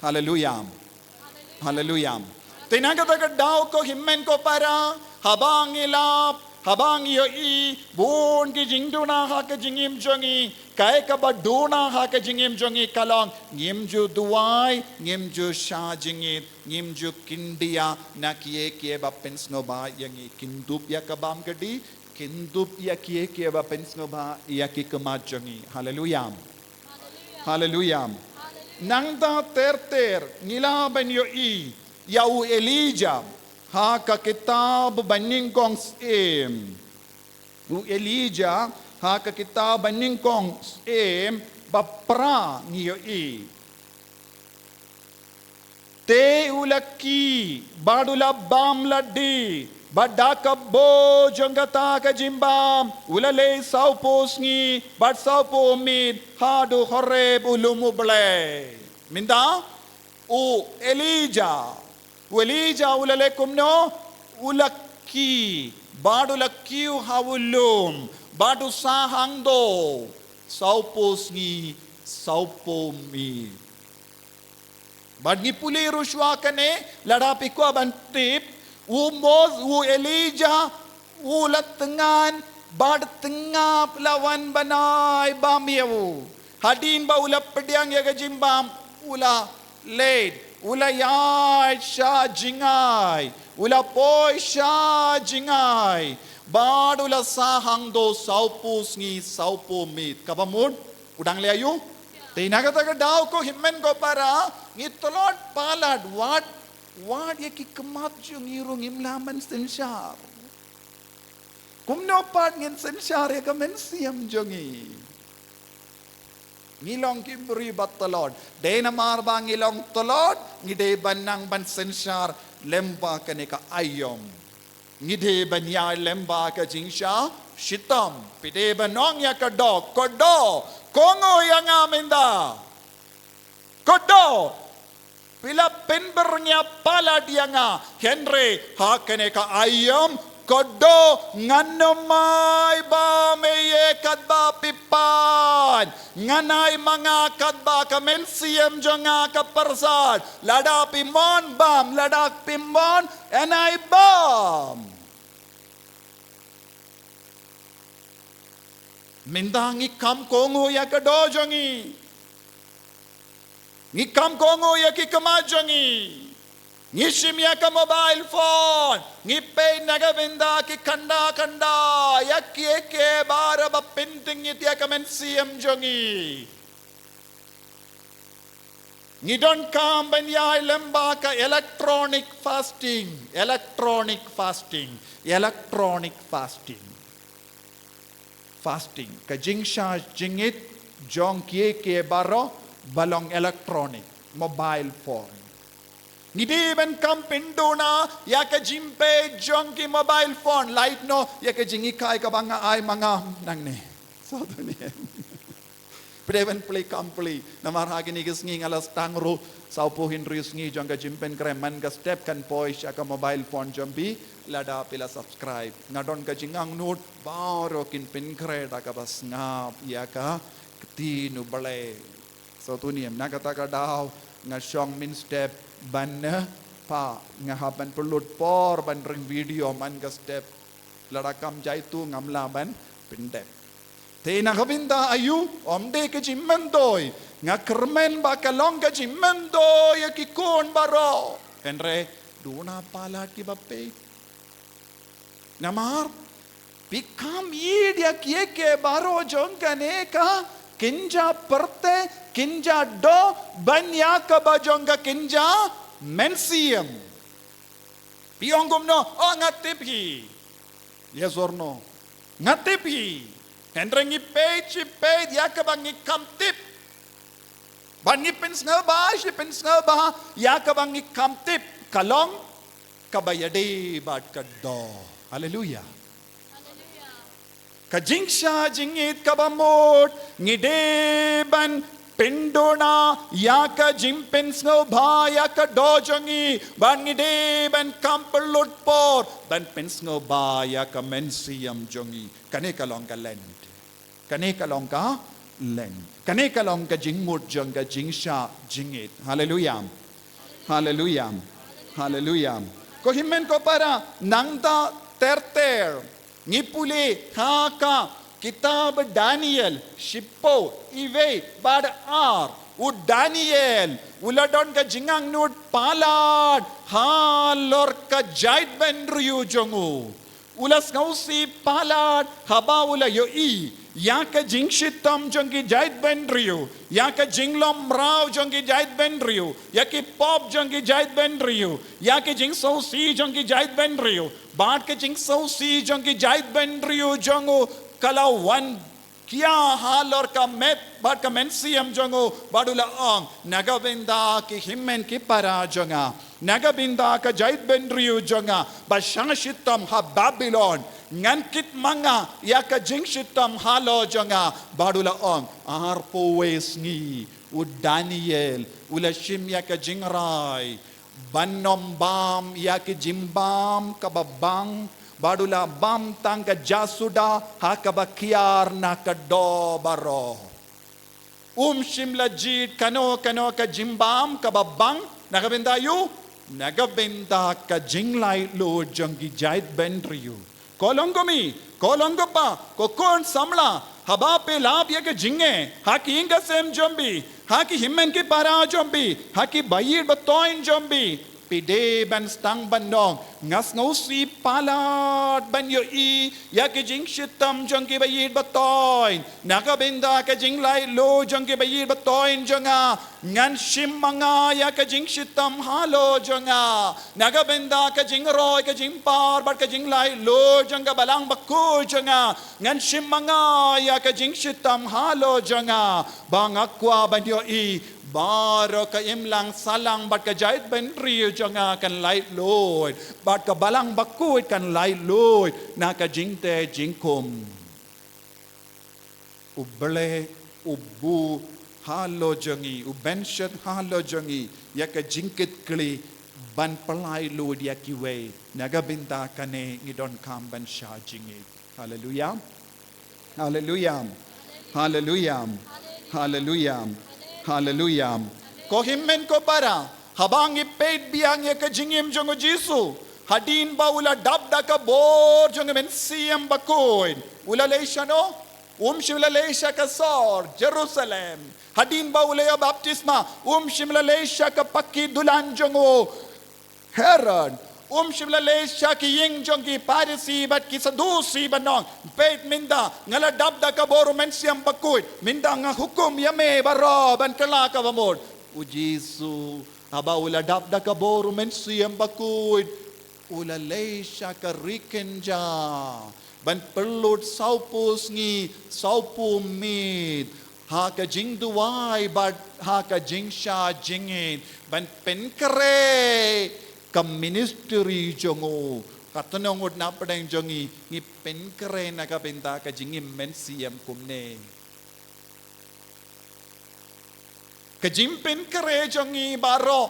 Haleluya. Haleluya. Te na kata ka daw ko hynmen ko para, haba ngi lap, haba ngi ïohi bun ki jingduna ha ka jingim jong ngi, kaei kaba duna ha ka jingim jong ngi ka long, ngim ju duwai, ngim ju shah jingit, ngim ju khyndiat na kiei kiei ba pynsngewbha ïa ngi. Kyndup ïa ka bam ka dih, kyndup ïa kiei kiei ba pynsngewbha ïa ki khmat jong ngi. Haleluya. Haleluya. Nangta ter ter ngi lah ban ïohi ïa u Elijah ha ka kitab ba nyngkong Syiem. U Elijah ha ka kitab ba nyngkong Syiem ba phra ngi ïohi. Te u la ki, bad u la bam lade, Bad da ka bor jong kata ka jingbam u la leit sawphew sngi bad sawphew miet haduh Horeb, u lum U Blei. Mynta u Elijah, u Elijah u la leh kumno? U la kiew, bad u la kiew ha u lum, bad u sah hangto sawphew sngi sawphew miet. Bad ngi pule ruh shuwa kane, lada phi kwah ban tip, u Mos, u Elijah, u la thngan, bad tngap la wan ban ai bam ïa u. Hadien ba u la pdiang ïa ka jingbam, u la leit, u la ïaid sha jngai, u la poi sha jngai, bad u la sah hangto sawphew sngi sawphew miet. Kaba mut, u dang leh aïu? Te na kata ka daw ko hynmen ko para, ngi tlot palat, wat, wat ïa ki khmat jong ngi ruh ngim lah ban synshar. Kumno pat ngin synshar ïa ka mynsiem jong ngi? Ngi long ki briew ba tlot. Dei namar ba ngi long tlot, ngi dei ban nang ban synshar lem bad kane ka aïom. Ngi dei ban ïaid lem bad ka jingshah shitom. Phi dei ban ong ïa ka doh, ka doh, kohnguh ïa nga mynta. Ka doh, phi la pynbyrngia palat ïa nga. Hynrei ha kane ka aïom, ka doh, ngan ym ai bam ïa katba phi pan. Ngan ai ma nga katba ka mynsiem jong nga ka pyrshah. Lada phi mon bam, lada phim mon, yn ai bam. Mynta ngi kham kohnguh ïa ka doh jong ngi. Ngi kham kohnguh ïa ki khmat jong ngi. Ngi shim ïa ka mobile phone. Ngi peit na ka bynta ki khynda khynda ïa kiei kiei baroh ba pynthikna ïa ka mynsiem jong ngi. Ngi donkam ban ïaid lem bad ka electronic fasting, electronic fasting, electronic fasting. Fasting, ka jingshah jingit jong kiei kiei baroh ba long electronic, mobile phone. Ngi dei ban kham pynduna ïa ka jingpeit jong ki mobile phone, lait noh ïa ka jinghikai kaba nga ai ma nga nangne. Sngewthuh ne em? Phi dei ban plie kham plie. Namar ha kine ki sngi nga la sdang ruh sawphew hynriew sngi jong ka jingpynkhreh, man ka step kan poi sha ka mobile phone jong phi lada phi la subscribe. Nga don ka jingangnud baroh kin pynkhreh da kaba sngap ïa ka ktien U Blei. Sngewthuh ne em? Na kata ka daw nga shong mynstep ban, eh, pa nga hap ban pynlut por ban ring video man ka step. Lada kam jaitu ngam lah ban pyndep. Te na ka bynta aïu? Ym dei ka jingmyntoi. Nga kyrmen ba ka long ka jingmyntoi ïa ki khun baroh. Hynrei duna palat kiba peit. Namar phi kham ïeit ïa kiei kiei baroh jong kane ka kynja pyrthei, kynja doh, ban ïa kaba jong ka kynja mynsiem. Phi ong kumno? Oh, nga tip hi. Yes or no? Nga tip hi. Hynrei ngi peit shi peit ïa kaba ngi kham tip. Bad ngi pynsngewbha shi pynsngewbha ïa kaba ngi kham tip. Ka long kaba ïadei bad ka doh. Haleluia. Ka jingshah jingit kaba mut, ngi dei ban pynduna ïa ka jingpynsngewbha ïa ka doh jong ngi, bad ngi dei ban kham pynlut por ban pynsngewbha ïa ka mynsiem jong ngi. Kane ka long ka Lent. Kane ka long ka Lent. Kane ka long ka jingmut jong ka jingshah jingit. Haleluia. Haleluia. Haleluia. Ko hynmen ko para, nangta ter ter ngi pule ha ka kitab Daniel shiphew, iwei bad ar. U Daniel u la don ka jingangnud palat halor ka jaitbynriew jong u. U la sngewsih palat haba u la ïohi ïa ka jingshitom jong ki jaitbynriew, ïa ka jinglong mraw jong ki jaitbynriew, ïa ki pop jong ki jaitbynriew, ïa ka jingsngewsih jong ki jaitbynriew, bad ka jingsngewsih jong ki jaitbynriew jong u ka la wan khia halor ka met Bad ka mynsiem jong u, bad u la ong, na ka bynta ki hynmen ki para jong nga, na ka bynta ka jaitbynriew jong nga ba shah shitom ha Babilon, ngan kit ma nga ïa ka jingshitom halor jong nga. Bad u la ong, arphew wei sngi u Daniel u la shim ïa ka jingrai ban ym bam ïa ki jingbam kaba bang, bad u la bam tang ka jasuda ha kaba kiar na ka doh baroh. Um shym la jied kano kano ka jingbam kaba bang, na ka bynta aïu? Na ka bynta ka jinglaitluid jong ki jaitbynriew. Ko long ko mei, ko long ko pa, ko khun samla, haba phi lap ïa ka jingeh ha ki ïing ka sem jong phi, ha ki hynmen ki para jong phi, ha ki ba-ïeit ba-toiñ jong phi, phi dei ban sdang ban ong, nga sngewsih palat ban ïohi ïa ka jingshitom jong ki ba-ïeit ba-toiñ. Na ka bynta ka jinglaitluid jong ki ba-ïeit ba-toiñ jong nga, ngan shim ma nga ïa ka jingshitom halor jong nga. Na ka bynta ka jingroi, ka jingpar bad ka jinglaitluid jong ka Balang Bakhuid jong nga, ngan shim ma nga ïa ka jingshitom halor jong nga. Ba nga kwah ban ïohi baroh ka imlang sahlang bad ka jaitbynriew jong nga kan laitluid, bad ka Balang Bakhuid kan laitluid na ka jingtei jingkhum. U Blei u buh halor jong ngi, u bynshet halor jong ngi ïa ka jingkitkhlieh ban pyllait luid ïa kiwei. Na ka bynta kane ngi donkam ban shah jingngeit. Haleluya. Haleluya. Haleluya. Haleluya. Haleluya. Ko hynmen ko para, haba ngi peit biang ïa ka jingim jong u Jisu, hadien ba u la dap da ka bor jong u Mynsiem Bakhuid, u la leit shano? Um shym la leit sha ka sor Jerusalem. Hadien ba u la ïoh baptisma, um shym la leit sha ka paki dulan jong u Herod. Um shym la leit sha ki ïing jong ki Pharisi bad ki Sadusi ban ong, peit mynta, nga la dap da ka bor u Mynsiem Bakhuid, mynta nga hukum ïa me baroh ban kylla kaba mut. U Jisu, haba u la dap da ka bor u Mynsiem Bakhuid, u la leit sha ka ri kynja ban pynlut sawphew sngi sawphew miet ha ka jingduwai bad ha ka jingshah jingngeit ban pynkhreh ka ministry jong u. Katno ngut na pdeng jong ngi ngi pynkhreh na ka bynta ka jingim mynsiem kumne? Ka jingpynkhreh jong ngi baroh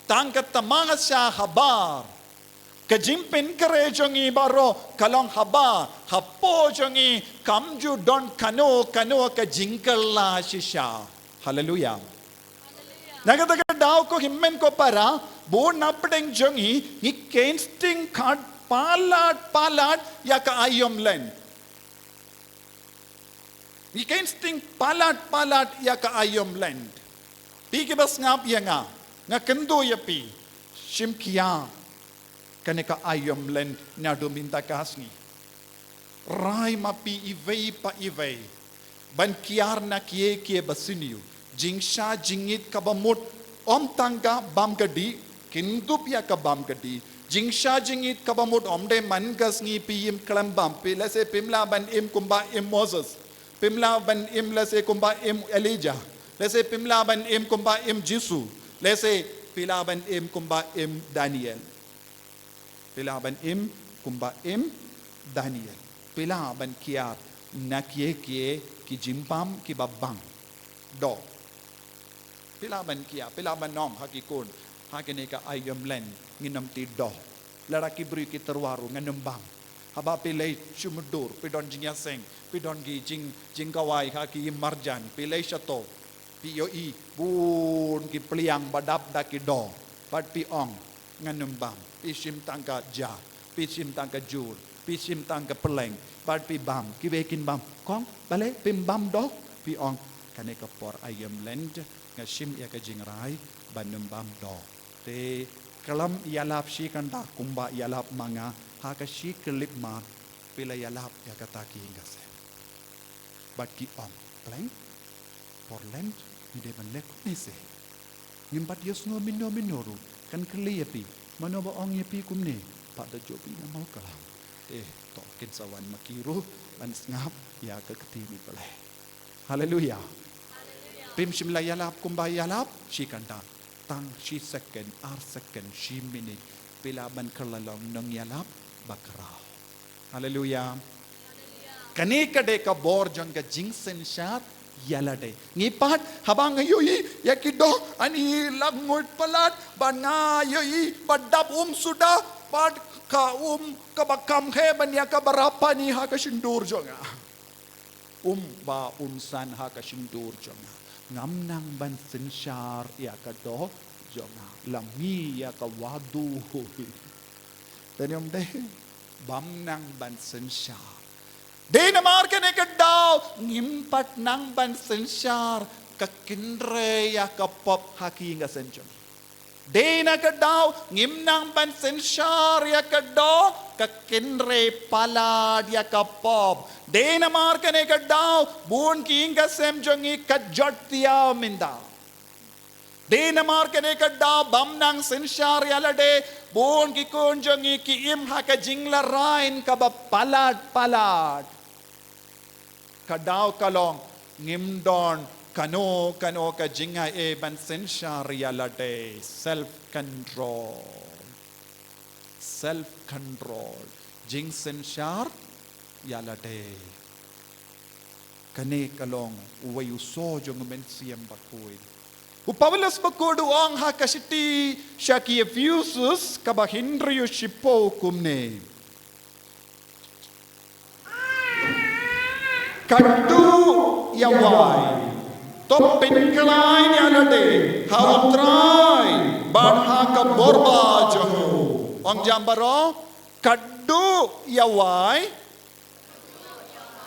tang ka thymmai sha habar. Ka jingpynkhreh jong ngi baroh ka long habar, hapoh jong ngi kam ju don kano kano ka jingkylla shisha. Haleluya. Na kata ka daw ko hynmen ko para, bun na pdeng jong ngi ngi keiñ sting khadpalat palat ïa ka aïom Lent. Ngi keiñ sting palat palat ïa ka aïom Lent. Phi kiba sngap ïa nga, nga kyntu ïa phi, shim khia kane ka aïom Lent naduh mynta ka sngi. Rai ma phi iwei pa iwei ban kiar na kiei kiei ba sniew. Jingshah jingit kaba mut ym tang ka bam ka dih, kyndup ïa ka bam ka dih. Jingshah jingit kaba mut ym dei man ka sngi phi im khlem bam, phi lehse phim lah ban im kumba im Moses. Phim lah ban im lehse kumba im Elijah. Lehse phim lah ban im kumba im Jisu. Lehse phi lah ban im kumba im Daniel. Phi lah ban im kumba im Daniel. Phi lah ban kiar na kiei kiei ki jingbam kiba bang. Doh. Phi lah ban kiar, phi lah ban ong ha ki khun, ha kane ka aïom Lent ngin ym tei doh. Lada ki briew ki tyrwa ruh ngan ym bam. Haba phi leit sha mudui, phi don jingïaseng, phi don ki jing, jingkhawai ha ki marjan, phi leit shato, phi ïohi bun ki pliang ba dap da ki doh. Bad phi ong, ngan ym bam. Phi shim tang ka jar, phi shim tang ka jur, phi shim tang ka pylleng, bad phi bam. Kiwei kin bam, kong, balei phim bam doh? Phi ong, kane ka por aïom Lent nga shim ïa ka jingrai ban ym bam doh. Te khlem ïalap shi kynta kumba ïalap ma nga ha ka shi clip mat, phi la ïalap ïa kata ki ïing ka sem. Bad ki ong, pleng, por Lent ngi dei ban leh kumne se. Ngim pat ïohsngew mynno mynno ruh, kan kylli ïa phi, mano ba ong ïa phi kumne? Pat da jop ïa nga Mawklam. Te to kin sa wan ma ki ruh ban sngap ïa ka ktien U Blei. Haleluya. Phim shym la ïalap kumba ïalap shi kynta. Tang shi second, ar second, shi minit, phi lah ban kylla long nongïalap bakhraw. Haleluya. Kane ka dei ka bor jong ka jingsynshar ïalade. Ngi pat, haba nga ïohi ïa ki doh, ani la nguid palat, bad nga ïohi ba dap um suda, bad ka um kaba kham khe ban ïa kaba rap pani ha ka shyntur jong nga. Um ba um san ha ka shyntur jong nga. Ngam nang ban synshar ïa ka doh jong nga. La mih ïa ka wadu. Te ym dei, bym nang ban synshar. Dei namar kane ka daw, ngim pat nang ban synshar ka kynrei ïa ka pop ha ki ïing ka sem jong ngi. Dei na ka daw, ngim nang ban synshar ïa ka doh, ka kynrei palat ïa ka pop. Dei namar kane ka daw, bun ki ïing ka sem jong ngi ka jot ïa mynta. Dei namar kane ka daw, bym nang synshar ïalade, bun ki khun jong ngi ki im ha ka jinglarai kaba palat palat. Ka daw ka long, ngim don kano kano ka jingai ei ban synshar ïalade, self control. Self control. Jingsynshar ïalade. Kane ka long uwei u soh jong u Mynsiem Bakhuid. U Paulus bakhuid u ong ha ka shithi sha ki Ephesus kaba hynriew shiphew kumne. Katto ïa wai, to pynkhlaiñ ïalade ha u Trai bad ha ka bor ba jong u. Ong jam baroh, katto ïa wai,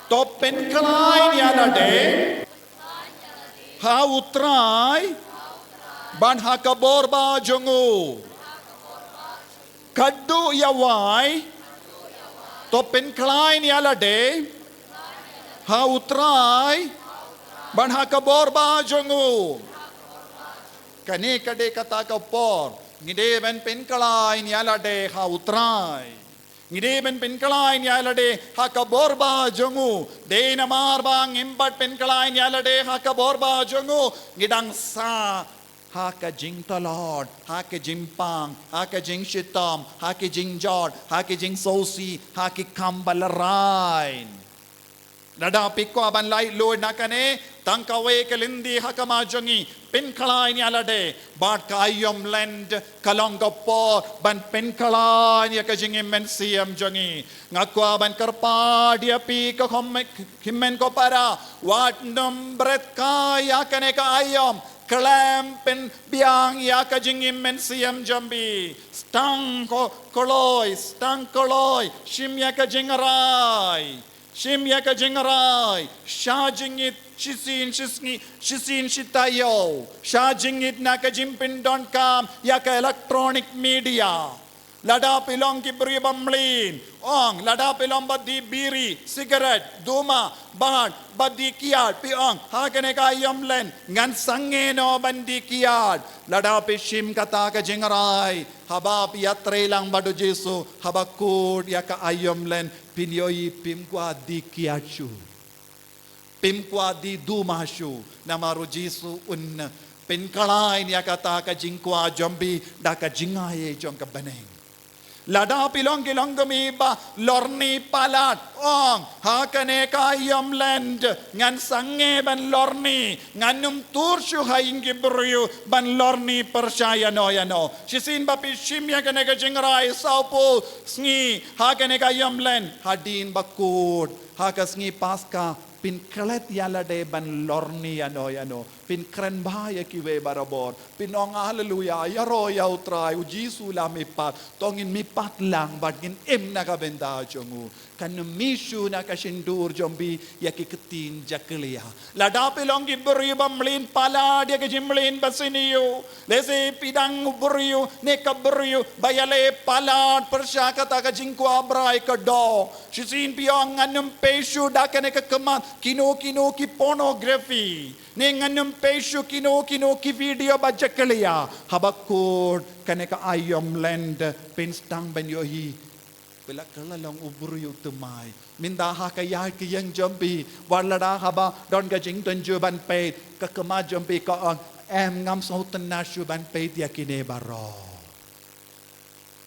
to pynkhlaiñ ïalade ha u Trai bad ha ka bor ba jong u. Katto ïa wai, to pynkhlaiñ ïalade ha u Trai bad ha ka bor ba jong u. Kane ka dei kata ka por ngi dei ban pynkhlaiñ ïalade ha u Trai. Ngi dei ban pynkhlaiñ ïalade ha ka bor ba jong u. Dei namar ba ngim pat pynkhlaiñ ïalade ha ka bor ba jong u, ngi dang sah ha ka jingtlot, ha ka jingpang, ha ka jingshitom, ha ka jingjot, ha ka jingsngewsih, ha ki kam ba la rai. Lada phi kwah ban lait luid na kane, tang kawei ka lynti ha khmat jong ngi, pynkhlaiñ ïalade bad ka aïom lent, ka long ka por ban pynkhlaiñ ïa ka jingim mynsiem jong ngi. Nga kwah ban kyrpad ïa phi ko hynmen ko para, wat nym bret kai ïa kane ka aïom. Khlem pynbiang ïa ka jingim mynsiem jong phi. Sdang ko kloi, sdang kloi, shim ïa ka jingrai. Shim ïa ka jingrai, shah jingit shisien shisngi, shisien shi taïew, shah jingit na ka jingpyndonkam ïa ka electronic media. Lada phi long ki briew ba mlien, ong, lada phi long ba die biri, sigaret, duma, bad ba die kiad, phi ong, ha kane ka aïom lent ngan sangeh noh ban die kiad. Lada phi shim kata ka jingrai, haba phi ïatreilang bad u Jisu, haba kut ïa ka aïom lent, phin ïohi phim kwah die kiad shuh. Phim kwah die duma shuh, namar u Jisu un pynkhlaiñ ïa kata ka jingkwah jong phi da ka jingaiei jong ka bneng. Lada phi long ki longkmie ba lorni palat, ong, ha kane ka aïom lent ngan sangeh ban lorni, ngan ym tur shuh ha ïing ki briew ban lorni pyrshah ïano ïano. Shisien ba phi shim ïa kane ka jingrai sawphew sngi ha kane ka aïom lent, hadien ba kut ha ka sngi Paska, phin klet ïalade ban lorni ïano ïano. Phin kren bha ïa kiwei barabor. Phin ong haleluya, ïaroh ïa u Trai, u Jisu la mihpat. To ngin mihpat lang bad ngin im na ka bynta jong u. Kan ym mih shuh na ka shyntur jong phi ïa ki ktien jakhlia. Lada phi long ki briew ba mlien palat ïa ka jingmlien ba sniew, lehse phi dang u briew ne ka briew ba ïaleh palat pyrshah kata ka jingkwah brai ka doh. Shisien phi ong ngan ym peit shuh da kane ka khmat kino kino ki pornography, ne ngan ym peit shuh kino kino ki video ba jakhlia. Haba kut kane ka aïom lent, phin sdang ban ïohi Phi la kylla long u briew u thymmai. Mynta ha ka ïaid ka ïeng jong phi, wat lada haba don ka jingtynjuh ban peit, ka khmat jong phi ka ong, em, ngam sngewtynnad shuh ban peit ïa kine baroh.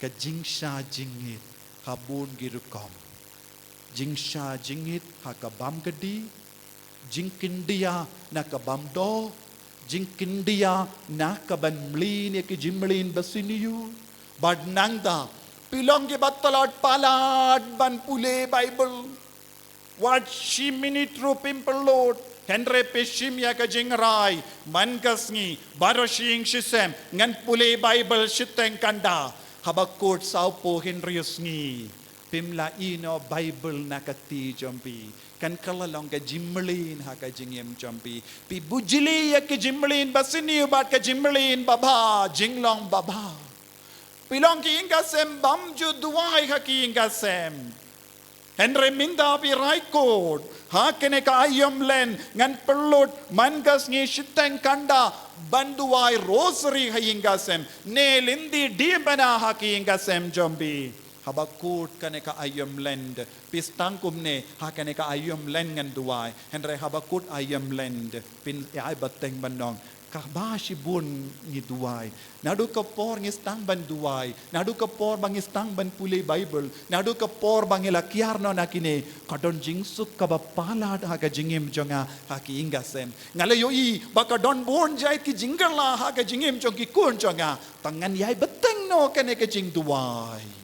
Ka jingshah jingit ha bun ki rukom. Jingshah jingit ha ka bam ka dih, jingkyndiah na ka bam doh, jingkyndiah na ka ban mlien ïa ki jingmlien basniew. Bad nangta, phi long kiba tlot palat ban pule Baibl. Wat shi minit ruh phim pynlut, hynrei phi shim ïa ka jingrai, man ka sngi, baroh shi ïing shi sem, ngan pule Baibl shiteng kynda, haba kut saw phew hynriew sngi, phim la ïehnoh Baibl na ka kti jong phi. Kan kylla long ka jingmlien ha ka jingim jong phi. Phi bujli ïa ka jingmlien basniew bad ka jingmlien babha, jinglong babha. Phi long ki ïing ka sem bym ju duwai ha ki ïing ka sem. Hynrei mynta phi rai kut, ha kane ka aïom lent, ngan pynlut man ka sngi shiteng kynda ban duwai rosary ha ïing ka sem, ne lynti diengphna ha ki ïing ka sem jong phi. Haba kut kane ka aïom lent, phi sdang kumne, ha kane ka aïom lent ngan duwai. Hynrei haba kut aïom lent, phin ïai bteng ban ong, kaba shibun ngi duwai. Naduh ka por ngi sdang ban duwai, naduh ka por ba ngi sdang ban pule Baibl, naduh ka por ba ngi la kiar noh na kine, ka don jingsuk kaba palat ha ka jingim jong nga ha ki ïing ka sem. Nga la ïohi ba ka don bun jait ki jingkylla ha ka jingim jong ki khun jong nga. Tang ngan ïai bteng noh kane ka jingduwai.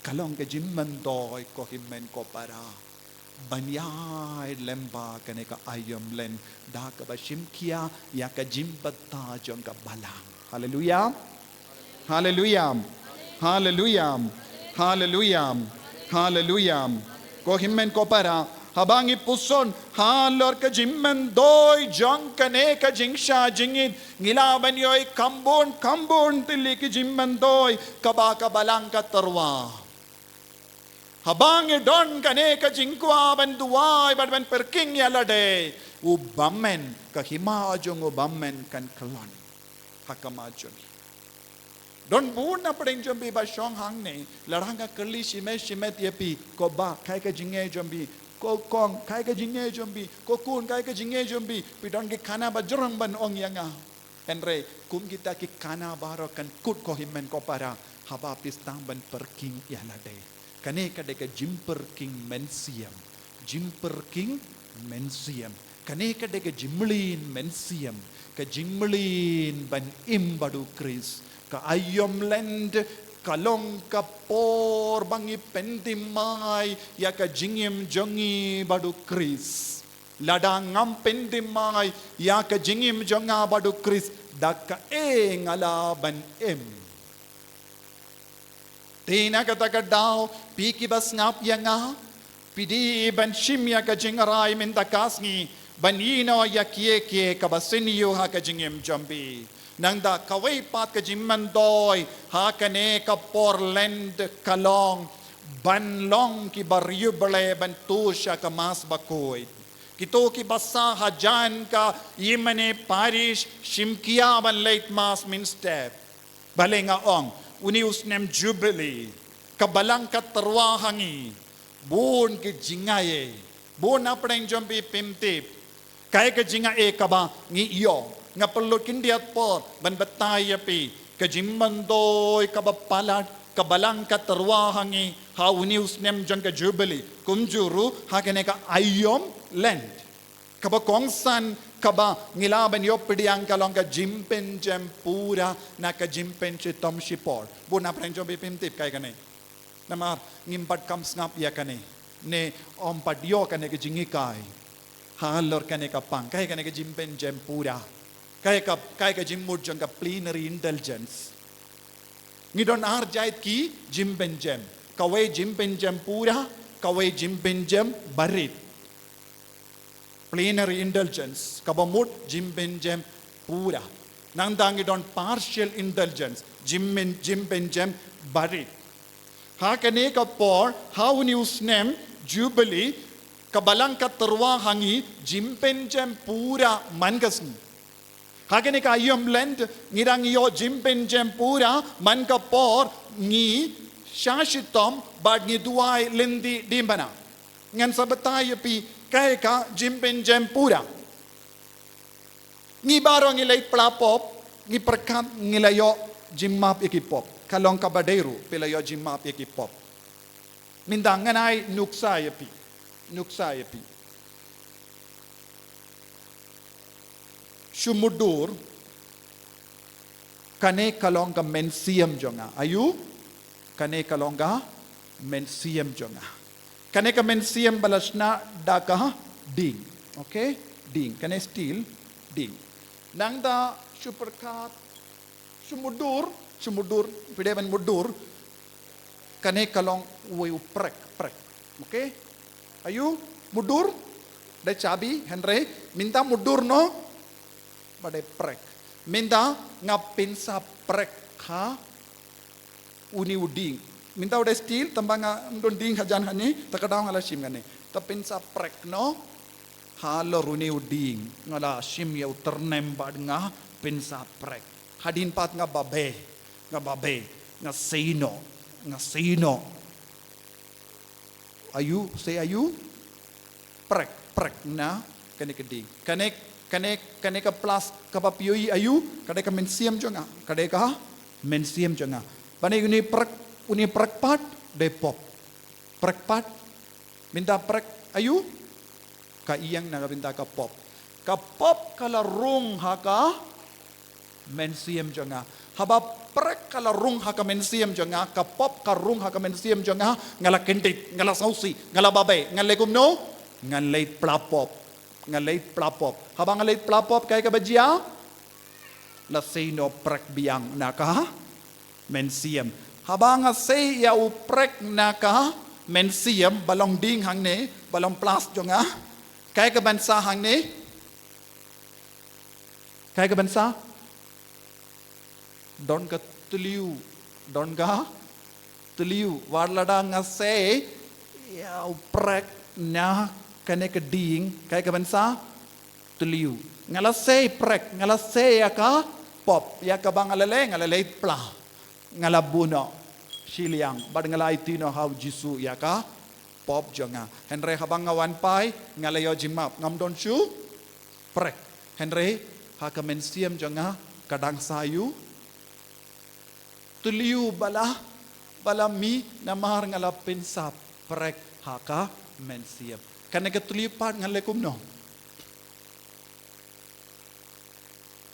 Ka long ka jingmyntoi ko hynmen ko para ban ïai lem bad kane ka aïom lent da kaba shim khia ïa ka jingbatai jong ka balang. Haleluia. Haleluia. Haleluia. Haleluia. Haleluia. Ko hynmen ko para, haba ngi puson halor ka jingmyntoi jong kane ka jingshah jingit, ngi lah ban ïohi kham bun kham bun tylli ki jingmyntoi kaba ka balang ka tyrwa. Haba ngi don kane ka jingkwah ban duwai bad ban pyrkhing ïa lade, u bymmen, ka hima jong u bymmen kan kyllon ha khmat jong ngi. Don bun na pdeng jong phi ba shong hangne, lada nga kylli shimet shimet ïa phi, ko bah, kaei ka jingeh jong phi, ko kong, kaei ka jingeh jong phi, ko khun, kaei ka jingeh jong phi, phi don ki khana ba jrong ban ong ïa nga. Hynrei kum kita ki khana baroh kan kut ko hynmen ko para, haba phi sdang ban pyrkhing ïa lade. Kane ka dei ka jingpyrkhing mynsiem. Jingpyrkhing mynsiem. Kane ka dei ka jingmlien mynsiem. Ka jingmlien ban im bad u Khrist. Ka aïom lent ka long ka por ba ngi pynthymmai ïa ka jingim jong ngi bad u Khrist. Lada ngam pynthymmai ïa ka jingim jong nga bad u Khrist, da kaei nga lah ban im. Te na kata ka daw, phi kiba sngap ïa nga, phi dei ban shim ïa ka jingrai mynta ka sngi ban ïehnoh ïa kiei kiei kaba sniew ha ka jingim jong phi. Nangta kawei pat ka jingmyntoi ha kane ka por lent ka long ban long kiba riewblei ban tu sha ka Mass bakhuid. Kito kiba sah hajan ka Imani Parish shim khia ban leit Mass mynstep. Balei nga ong, une u snem Jubilee, ka balang ka tyrwa ha ngi, bun ki jingaiei, bun na pdeng jong phi phim tip kaei ka jingaiei kaba ngi ïoh. Nga pynlut khyndiat por ban batai ïa phi ka jingmyntoi kaba palat ka balang ka tyrwa ha ngi ha une u snem jong ka Jubilee, kumjuh ruh ha kane ka aïom lent. Kaba kongsan kaba ngi lah ban ïoh pdiang ka long ka jingpynjem pura na ka jingpynshitom shipor. Bun na pdeng jong phi phim tip kaei kane. Namar ngim pat kham sngap ïa kane, ne ym pat ïoh kane ka jinghikai halor kane ka pang. Kaei kane ka jingpynjem pura? Kaei ka, kaei ka jingmut jong ka plenary indulgence? Ngi don ar jait ki jingpynjem. Kawei jingpynjem pura, kawei jingpynjem barit. Plenary indulgence, kaba mut jingpynjem pura. Nangta ngi don partial indulgence, jingpyn, jingpynjem barit. Ha kane ka por, ha une u snem Jubilee, ka balang ka tyrwa ha ngi jingpynjem pura man ka sngi. Ha kane ka aïom lent ngi dang ïoh jingpynjem pura man ka por ngi sha shitom bad ngi duwai lynti dimbynna. Ngan sa batai ïa phi kaei ka jingpynjem pura. Ngi baroh ngi leit pla pop, ngi pyrkhat ngi la ïoh jingmap ïa ki pop. Ka long kaba dei ruh, phi la ïoh jingmap ïa ki pop. Mynta ngan ai nuksa ïa phi. Nuksa ïa phi. Shu mutdur, kane ka long ka mynsiem jong nga. Aiu? Kane ka long ka mynsiem jong nga. Kane ka mynsiem ba la shna da ka ding. Okay? Ding. Kane steel, ding. Nangta shu pyrkhat, shu mutdur, shu mutdur, phi dei ban mutdur. Kane ka long uwei u prek, prek. Okay? Aiu? Mutdur? Da chabi, hynrei mynta mutdur noh ba dei prek. Mynta nga pynsa prek ha une u ding. Mynta u dei steel, tangba ngam don ding hajan hangne, te ka daw nga la shim kane. Te pynsa prek noh halor une u ding. Nga la shim ïa u tyrnem bad nga pynsa prek. Hadien pat nga babe, nga babe, nga sei noh, nga sei noh. Aiu, sei aiu? Prek, prek na kane ka ding. Kane, kane, kane ka plus kaba phi ïohi aiu? Ka dei ka mynsiem jong nga. Ka dei ka mynsiem jong nga. Bad une prek, une prek pat dei pop. Prek pat, mynta prek aiu? Ka ïeng na ka bynta ka pop. Ka pop ka la rung ha ka mynsiem jong nga. Haba prek ka la rung ha ka mynsiem jong nga, ka pop ka rung ha ka mynsiem jong nga, nga la kyndit, nga la sngewsih, nga la babe, ngan leh kumno? Ngan leit pla pop. Ngan leit pla pop. Haba nga leit pla pop, kaei kaba jia? La sei noh prek biang na ka mynsiem. Haba nga sei ïa u prek na ka mynsiem, ba long ding hangne, ba long plus jong nga. Kaei kaban sa hangne? Kaei kaban sa? Don ka tliw, don ka tliw. Wat lada nga sei ïa u prek na kane ka ding, kaei kaban sa? Tliw. Nga la sei prek, nga la sei ïa ka pop, ïa kaba nga la leh, nga la leit pla. Nga la buh noh shiliang, bad nga la aiti noh ha u Jisu ïa ka pop jong nga. Hynrei haba nga wan phai, nga la ïoh jingmap, ngam don shuh prek. Hynrei ha ka mynsiem jong nga, ka dang sa ïa u tliw ba la, ba la mih namar nga la pynsa prek ha ka mynsiem. Kane ka tliw pat ngan leh kumno?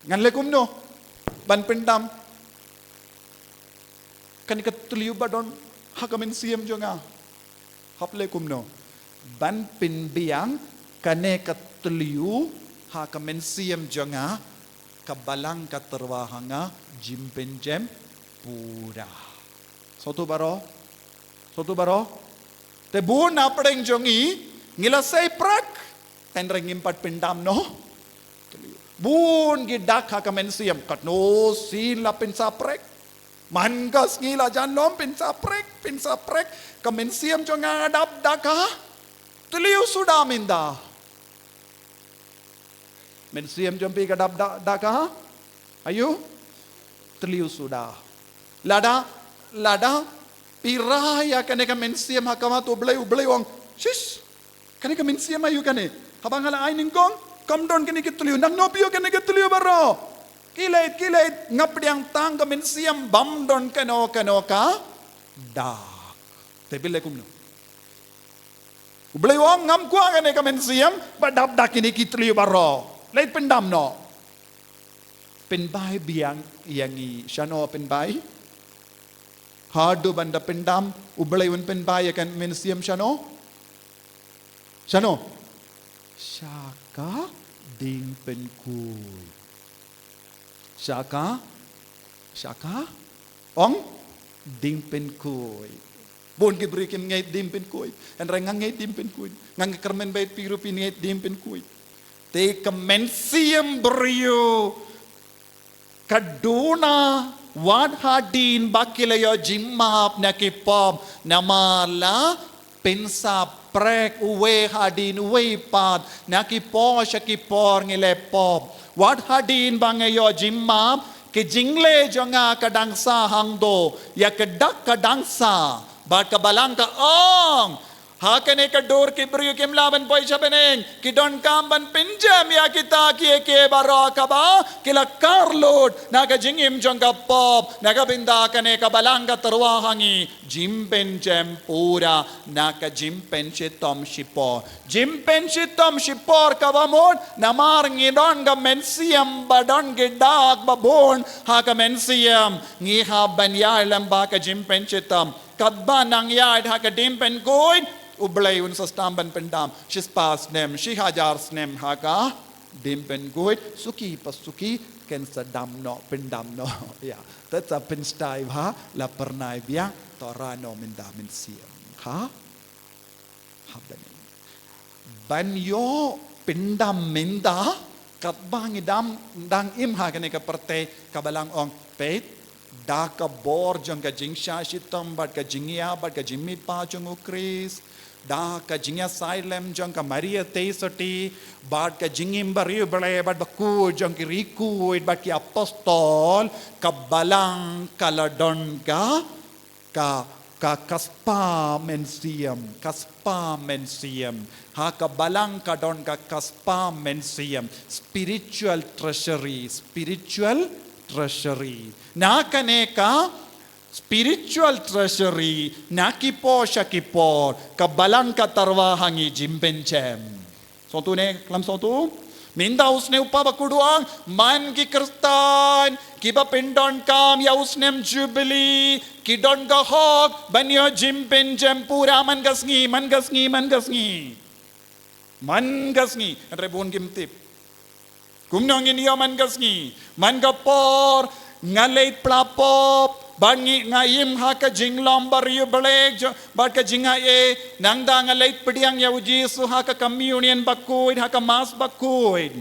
Ngan leh kumno ban pyndam kane ka tliw ba don ha ka mynsiem jong nga? Hap leh kumno ban pynbiang kane ka tliw ha ka mynsiem jong nga? Ka Balang ka tyrwa ha nga jingpynjem pura. Sngewthuh baroh? Sngewthuh baroh? Te bun na pdeng jong ngi, ngi la sei prek, hynrei ngim pat pyndam noh. Bun ki dak ha ka mynsiem, katno sien la pynsa prek. Man ka sngi la jan lum pynsa prek, pynsa prek, ka mynsiem jong nga dap da ka tliw suda mynta. Mynsiem jong phi ka dap da, da ka aiu? Tliw suda. Lada, lada phi rah ïa kane ka mynsiem ha khmat U Blei, U Blei u ong, shish, kane ka mynsiem aiu kane? Haba nga la ai nyngkong, kam don kane ka tliw, nangno phi ïoh kane ka tliw baroh? Ki leit, ki leit, nga pdiang tang ka mynsiem bym don kano kano ka dak. Te phi leh kumno? U Blei u ong, ngam kwah kane ka mynsiem ba dap da kine ki tliw baroh. Leit pyndam noh. Pynbai biang ïa ngi shano, pynbai? Haduh ban da pyndam, U Blei un pynbai ïa ka mynsiem shano? Shano? Sha ka diengpynkhuid. Sha ka, sha ka, ong, diengpynkhuid. Bun ki briew kim ngeit diengpynkhuid. Hynrei nga ngeit diengpynkhuid. Nga ngeit kyrmen bad phi ruh phi ngeit diengpynkhuid. Te ka mynsiem briew ka duna wat hadien ba ki la ïoh jingmap na ki pop, namar la pynsa prek uwei hadien uwei pat, na ki por sha ki por ngi leh pop. Wat hadien ba ngi ïoh jingmap, Ki jingleh jong nga ka dang sah hangto, ïa ka dak ka dang sah, bad ka balang ka ong. Ha kane ka dur ki briew kim lah ban poi sha bneng, ki donkam ban pynjem ïa kita kiei kiei baroh kaba ki la kar lut na ka jingim jong ka pop, na ka bynta kane ka balang ka tyrwa ha ngi, jingpynjem pura na ka jingpynshitom shipor. Jingpynshitom shipor kaba mut, namar ngi don ka mynsiem ba don ki dak ba bun ha ka mynsiem, ngi hap ban ïaid lem bad ka jingpynshitom. Katba nang ïaid ha ka jingpynkhuid, U Blei un sa sdang ban pyndam. Shispah snem, shi hajar snem ha ka jingpynkhuid, suki pa suki, kin sa dam noh, pyndam noh. Ïa, te sa pynstai bha, la pyrnai biang, to rah noh mynta mynsiem. Ha? Hap ban ïoh pyndam mynta, katba ngi dang im ha kane ka pyrthei, ka balang ong, peit, da ka bor jong ka jingshah shitom bad ka jingïap bad ka jingmihpat jong U Khrist, da ka jingïasaid lem jong ka Maria Theisotti, bad ka jingim bariewblei bad bakhuid jong ki riewkhuid bad ki apostol, ka balang ka la don ka ka, ka, ka spah mynsiem, ka spah mynsiem. Ha ka balang ka don ka, ka spah mynsiem. Spiritual treasury, spiritual treasury. Na kane ka spiritual treasury, na ki por sha ki por, ka balang ka tyrwa ha ngi jingpyndem. Sngewthuh ne, khlem sngewthuh? Mynta u snem u Papa Kudong, man ki Khristan kiba pyndonkam ïa u snem Jubili, ki don ka hok ban ïoh jingpyndem pura man ka sngi, man ka sngi, man ka sngi. Man ka sngi, hynrei bun kim tip. Kumno ngin ïoh man ka sngi, man ka por, nga leit pla pop, bad ngi nga im ha ka jinglong bariewblei, bad ka jingaiei, nangta nga leit pdiang ïa u Jisu ha ka communion bakhuid, ha ka mass bakhuid.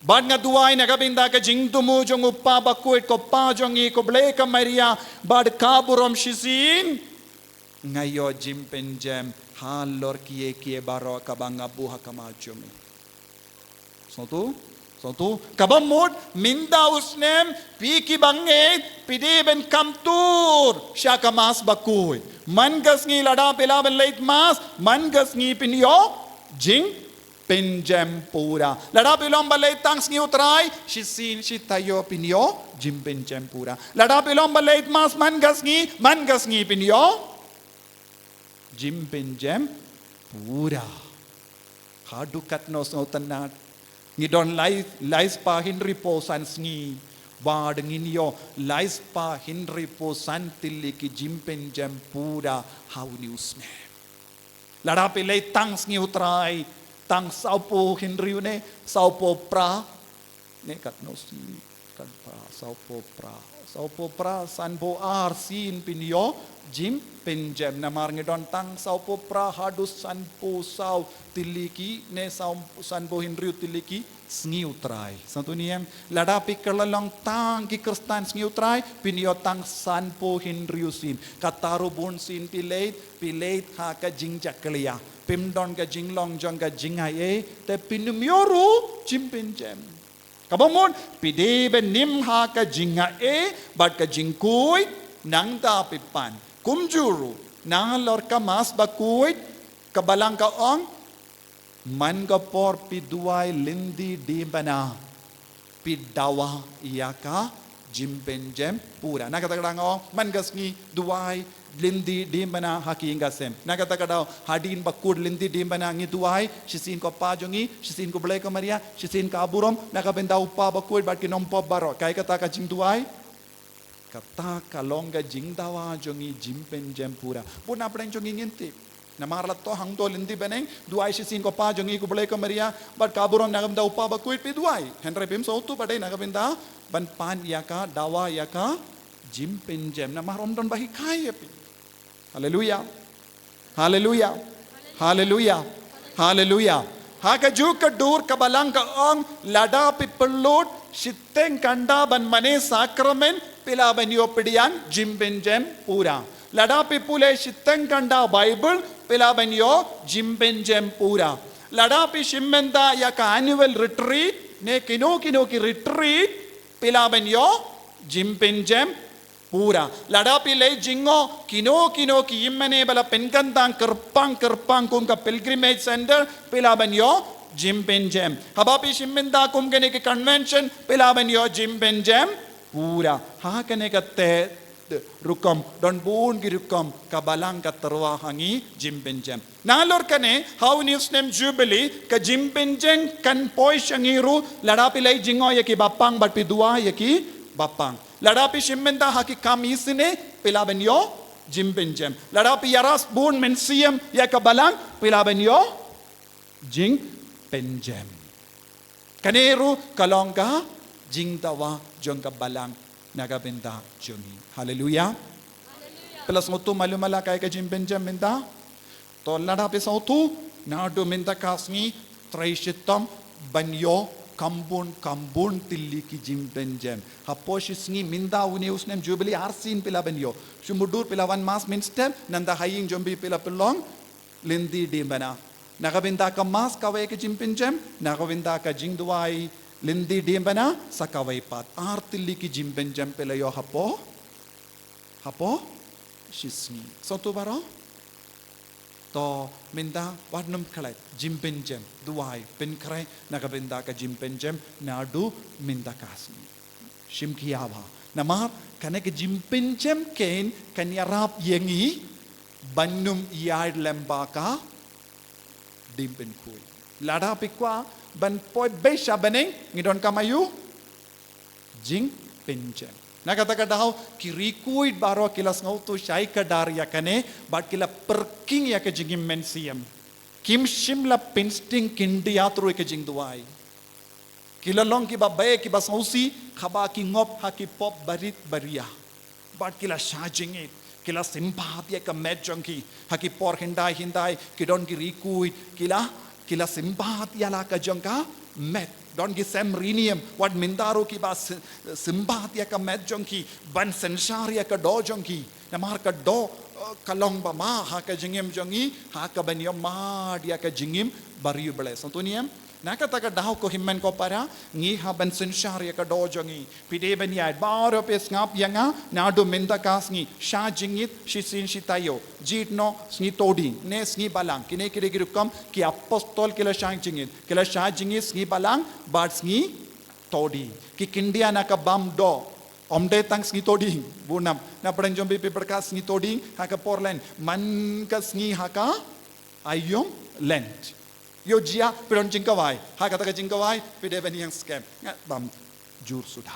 Bad nga duwai na ka bynta ka jingthmu jong u Pa bakhuid, ko Pa jong ngi, ko Blei ka Maria, bad ka burom shisien. Nga ïoh jingpyndem halor kiei kiei baroh kaba nga buh ha ka mass jong ngi. Sngewthuh? Sngewthuh? Kaba mut, mynta u snem, phi kiba ngeit, phi dei ban kam tur sha ka mass bakhuid. Man ka sngi lada phi lah ban leit mass, man ka sngi phin ïoh jingpyndem pura. Lada phi long ba leit tang sngi U Trai, shisien shi taïew phin ïoh jingpyndem pura. Lada phi long ba leit mass man ka sngi, man ka sngi phin ïoh jingpyndem pura. Haduh katno sngewtynnat. Ngi don lai, lai spah hynriewphew san sngi. Bad ngin ïoh lai spah hynriewphew san tylli ki jingpyndem pura ha une u snem. Lada phi leit tang sngi U Trai, tang sawphew hynriew ne, sawphew phra, ne katno sngi, katba sawphew phra, sawphew phra, sanphew ar sien phin ïoh jingpyndem, namar ngi don tang sawphew phra haduh sanphew saw tylli ki, ne saw, sanphew hynriew tylli ki sngi U Trai. Sngewthuh ne em, lada phi kylla long tang ki Khristan sngi U Trai, phin ïoh tang sanphew hynriew sien. Kata ruh bun sien phi leit, phi leit ha ka jingjakhlia. Phim don ka jinglong jong ka jingaiei, te phin ym ïoh ruh jingpyndem. Kaba mut, phi dei ban im ha ka jingaiei bad ka jingkhuid, nangta phi pan. Kumjuh ruh, nalor ka mass bakhuid, ka balang ka ong, man ka por phi duwai lynti diengphna, phi dawa ïa ka jingpyndem pura. Na kata ka daw nga ong, man ka sngi duwai lynti diengphna ha ki ïing ka sem. Na kata ka daw, hadien ba kut lynti diengphna ngi duwai, shisien ko Pa jong ngi, shisien ko Blei ka Maria, shisien ka burom, na ka bynta u Pa bakhuid bad ki nongpop baroh. Kaei kata ka jingduwai? Kata ka long ka jingdawa jong ngi jingpyndem pura. Bun na pdeng jong ngi ngin tip. Namar la to hangto lynti bneng, duwai shisien ko Pa jong ngi ko Blei ka Maria, bad ka burom na ka bynta u Pa bakhuid phi duwai. Hynrei phim sngewthuh ba dei na ka bynta ban pan ïa ka dawa ïa ka jingpyndem. Namar ym don ba hikai ïa phi. Haleluya. Haleluya. Haleluya. Haleluya. Ha kajuh ka dur ka balang ka ong lada phi pynlut shiteng khynda ban mane sakramen phi lah ban ïoh pdiang jingpyndem pura. Lada phi pule shiteng khynda Baibl phi lah ban ïoh jingpyndem pura. Lada phi shim bynta ïa ka annual retreat ne kino kino ki retreat phi lah ban ïoh Jingpynjem pura. Lada phi leit jngoh kino kino ki ïingmane ba la pynkyntang kyrpang kyrpang kum ka pilgrimage center, phi lah ban ïoh jingpynjem. Haba phi shim bynta kum kane ka convention, phi lah ban ïoh jingpynjem pura. Ha kane ka te rukom, don bun ki rukom ka Balang ka tyrwa ha ngi jingpynjem. Nalor kane, ha une u snem Jubilee, ka jingpynjem kan poi sha ngi ruh, lada phi leit jngoh ïa ki bapang bad phi duwai ïa ki bapang. Lada phi shim bynta ha ki kam isynei, phi lah ban ïoh jingpynjem. Lada phi ïarap bun mynsiem ïa ka Balang, phi lah ban ïoh jingpynjem. Kane ruh ka long ka jingdawa jong ka Balang na ka bynta jong ngi. Haleluia. Phi la sngewthuh malu mala kaei ka jingpynjem mynta? To lada phi sngewthuh, naduh mynta ka sngi trei shitom ban ïoh kham bun kham bun tylli ki jingpynjem. Hapoh shi sngi mynta une u snem Jubilee arsien phi lah ban ïoh. Shu mutdur phi lah wan mass mynstep, nangta ha ïing jong phi phi lah pynlong lynti diengphna. Na ka bynta ka mass kawei ka jingpynjem, na ka bynta ka jingduwai lynti diengphna sa kawei pat. Ar tylli ki jingpynjem phi la ïoh hapoh, hapoh shi sngi. Sngewthuh baroh? To mynta wat nym klet, jingpynjem, duwai, pynkhreh na ka bynta ka jingpynjem naduh mynta ka sngi. Shim khia bha. Namar kane ka jingpynjem kein kan ïarap ïa ngi ban nym ïaid lem bad ka diengpynkhuid. Lada phi kwah ban poi beit sha bneng, ngi donkam aïu? Jingpynjem. Na kata ka daw ki riewkhuid baroh ki la sngewthuh shai kdar ïa kane bad ki la pyrkhing ïa ka jingim mynsiem. Kim shym la pynsting khyndiat ruh ïa ka jingduwai. Ki la long kiba beh kiba sngewsih haba ki ngop ha ki pop barit baria. Bad ki la shah jingit, ki la sympat ïa ka met jong ki. Ha ki por hyndai hyndai ki don ki riewkhuid, ki la, ki la sympat ïa la ka jong ka met. Don ki sem riewniam, wat mynta ruh kiba sy-, sympat ïa ka met jong ki ban synshar ïa ka doh jong ki. Namar ka doh, eh, ka long ba ma ha ka jingim jong ngi, ha kaban ïohmad ïa ka jingim bariewblei. Sngewthuh ne em? Na kata ka daw ko hynmen ko para, ngi hap ban synshar ïa ka doh jong ngi. Phi dei ban ïaid baroh phi sngap ïa nga, naduh mynta ka sngi, shah jingit shisien shi taïew, jied noh sngi Thohdieng ne sngi Balang. Kine ki dei ki rukom ki apostol ki la shah jingit, ki la shah jingit sngi Balang bad sngi Thohdieng. Ki khyndiat na ka bam doh. Ym dei tang sngi Thohdieng, bun nam na pdeng jong phi phi pyrkhat sngi Thohdieng ha ka por Lent, man ka sngi ha ka aïom Lent. Ïoh jia phi don jingkawai, ha kata ka jingkawai phi dei ban ïeng skhem, nga bam jur suda.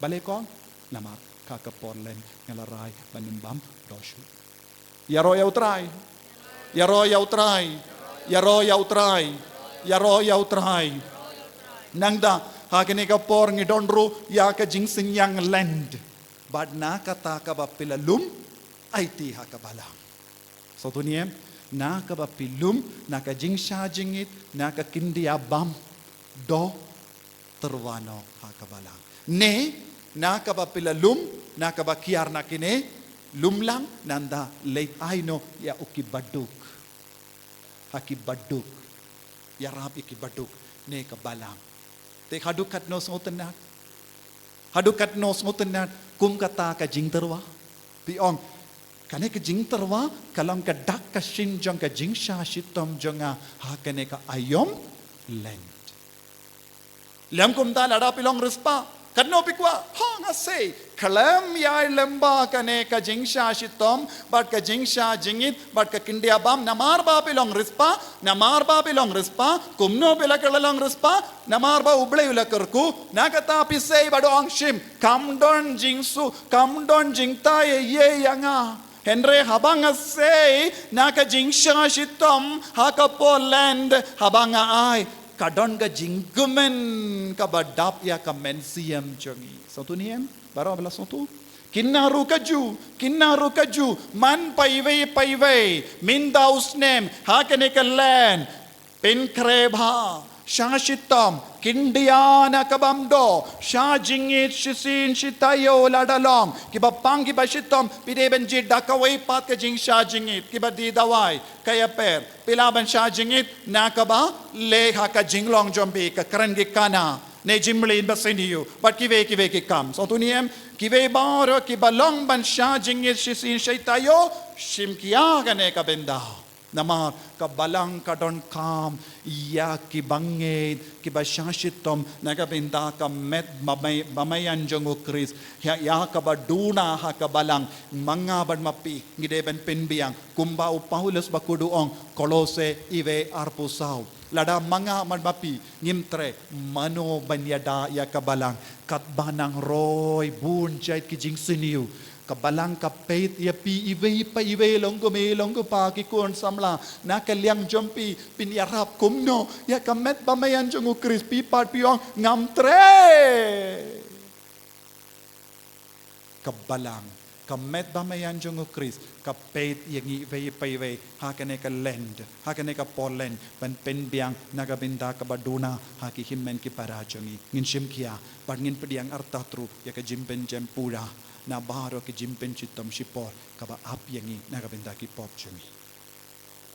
Balei kong? Namar ha ka por Lent nga la rai ban ym bam doh shuh. Ïaroh ïa U Trai. Ïaroh ïa U Trai. Ïaroh ïa U Trai. Ïaroh ïa U Trai. Nangta ha kane ka por ngi don ruh ïa ka jingsynñiang Lent. Bad na kata kaba phi la lum aiti ha ka Balang. Sngewthuh ne em? Na kaba phi lum, na ka jingshah jingit, na ka khyndiat bam doh, tyrwa noh ha ka Balang. Ne na kaba phi la lum, na kaba kiar na kine, lum lang, nangta leit ai noh ïa u kiba duk. Ha kiba duk. Ïarap ïa kiba duk ne ka Balang. Te haduh katno sngewtynnat? Haduh katno sngewtynnat kum kata ka jingtyrwa? Phi ong, kane ka jingtyrwa ka long ka dak ka shin jong ka jingshah shitom jong nga ha kane ka aïom Lent. Lem kumta lada phi long riewspah, katno phi kwah? Ha, nga sei khlem ïai lem bad kane ka jingshah shitom bad ka jingshah jingit bad ka khyndiat bam, namar ba phi long riewspah, namar ba phi long riewspah. Kumno phi la kylla long riewspah? Namar ba U Blei u la kyrkhu. Na kata phi sei bad ong, shim, kam don jingsuk, kam don jingthaw ei ei ïa nga. Hynrei haba nga sei na ka jingshah shitom ha ka por Lent, haba nga ai, ka don ka jingkmen kaba dap ïa ka mynsiem jong ngi. Sngewthuh ne em? Baroh ba la sngewthuh. Kine ruh kajuh, kine ruh kajuh, man paiwei paiwei, mynta u snem, ha kane ka Lent, pynkhreh bha, shah shitom, khyndiat na ka bam doh, shah jingit shisien shi taïew lada long. Kiba pang kiba shitom phi dei ban jied da kawei pat ka jingshah jingit, kiba die dawai, ka ïapher. Phi lah ban shah jingit na kaba leh ha ka jinglong jong phi, ka kren ki khana, ne jingmlien ba sniew bad kiwei kiwei ki kam. Sngewthuh ne em? Kiwei baroh kiba long ban shah jingngeit shisien shaitaïew, shim khia kane ka bynta. Namar ka balang ka donkam ïa kiba ngeit, kiba shah shitom na ka bynta ka met bamai-, bamaian jong u Khrist. Ïa, ïa kaba duna ha ka balang, ma nga bad ma phi ngi dei ban pynbiang kumba u Paulus ba kut u ong, Kolose iwei arphew saw. Lada ma nga bad ma phi ngim treh, mano ban ïada ïa ka balang? Katba nang roi bun jait ki jingsniew, ka balang ka peit ïa phi iwei pa iwei, long ko mei long ko pa, ki khun samla, na ka liang jong phi, phin ïarap kumno ïa ka met bamaian jong u Khrist? Phi pat phi ong, ngam treh. Ka balang, ka met bamaian jong u Khrist, ka peit ïa ngi iwei pa iwei ha kane ka Lent, ha kane ka por Lent, ban pynbiang na ka bynta kaba duna ha ki hynmen ki para jong ngi. Ngin shim khia bad ngin pdiang artatru ïa ka jingpynjem pura na baroh ki jingpynshitom shipor kaba ap ïa ngi na ka bynta ki pop jong ngi.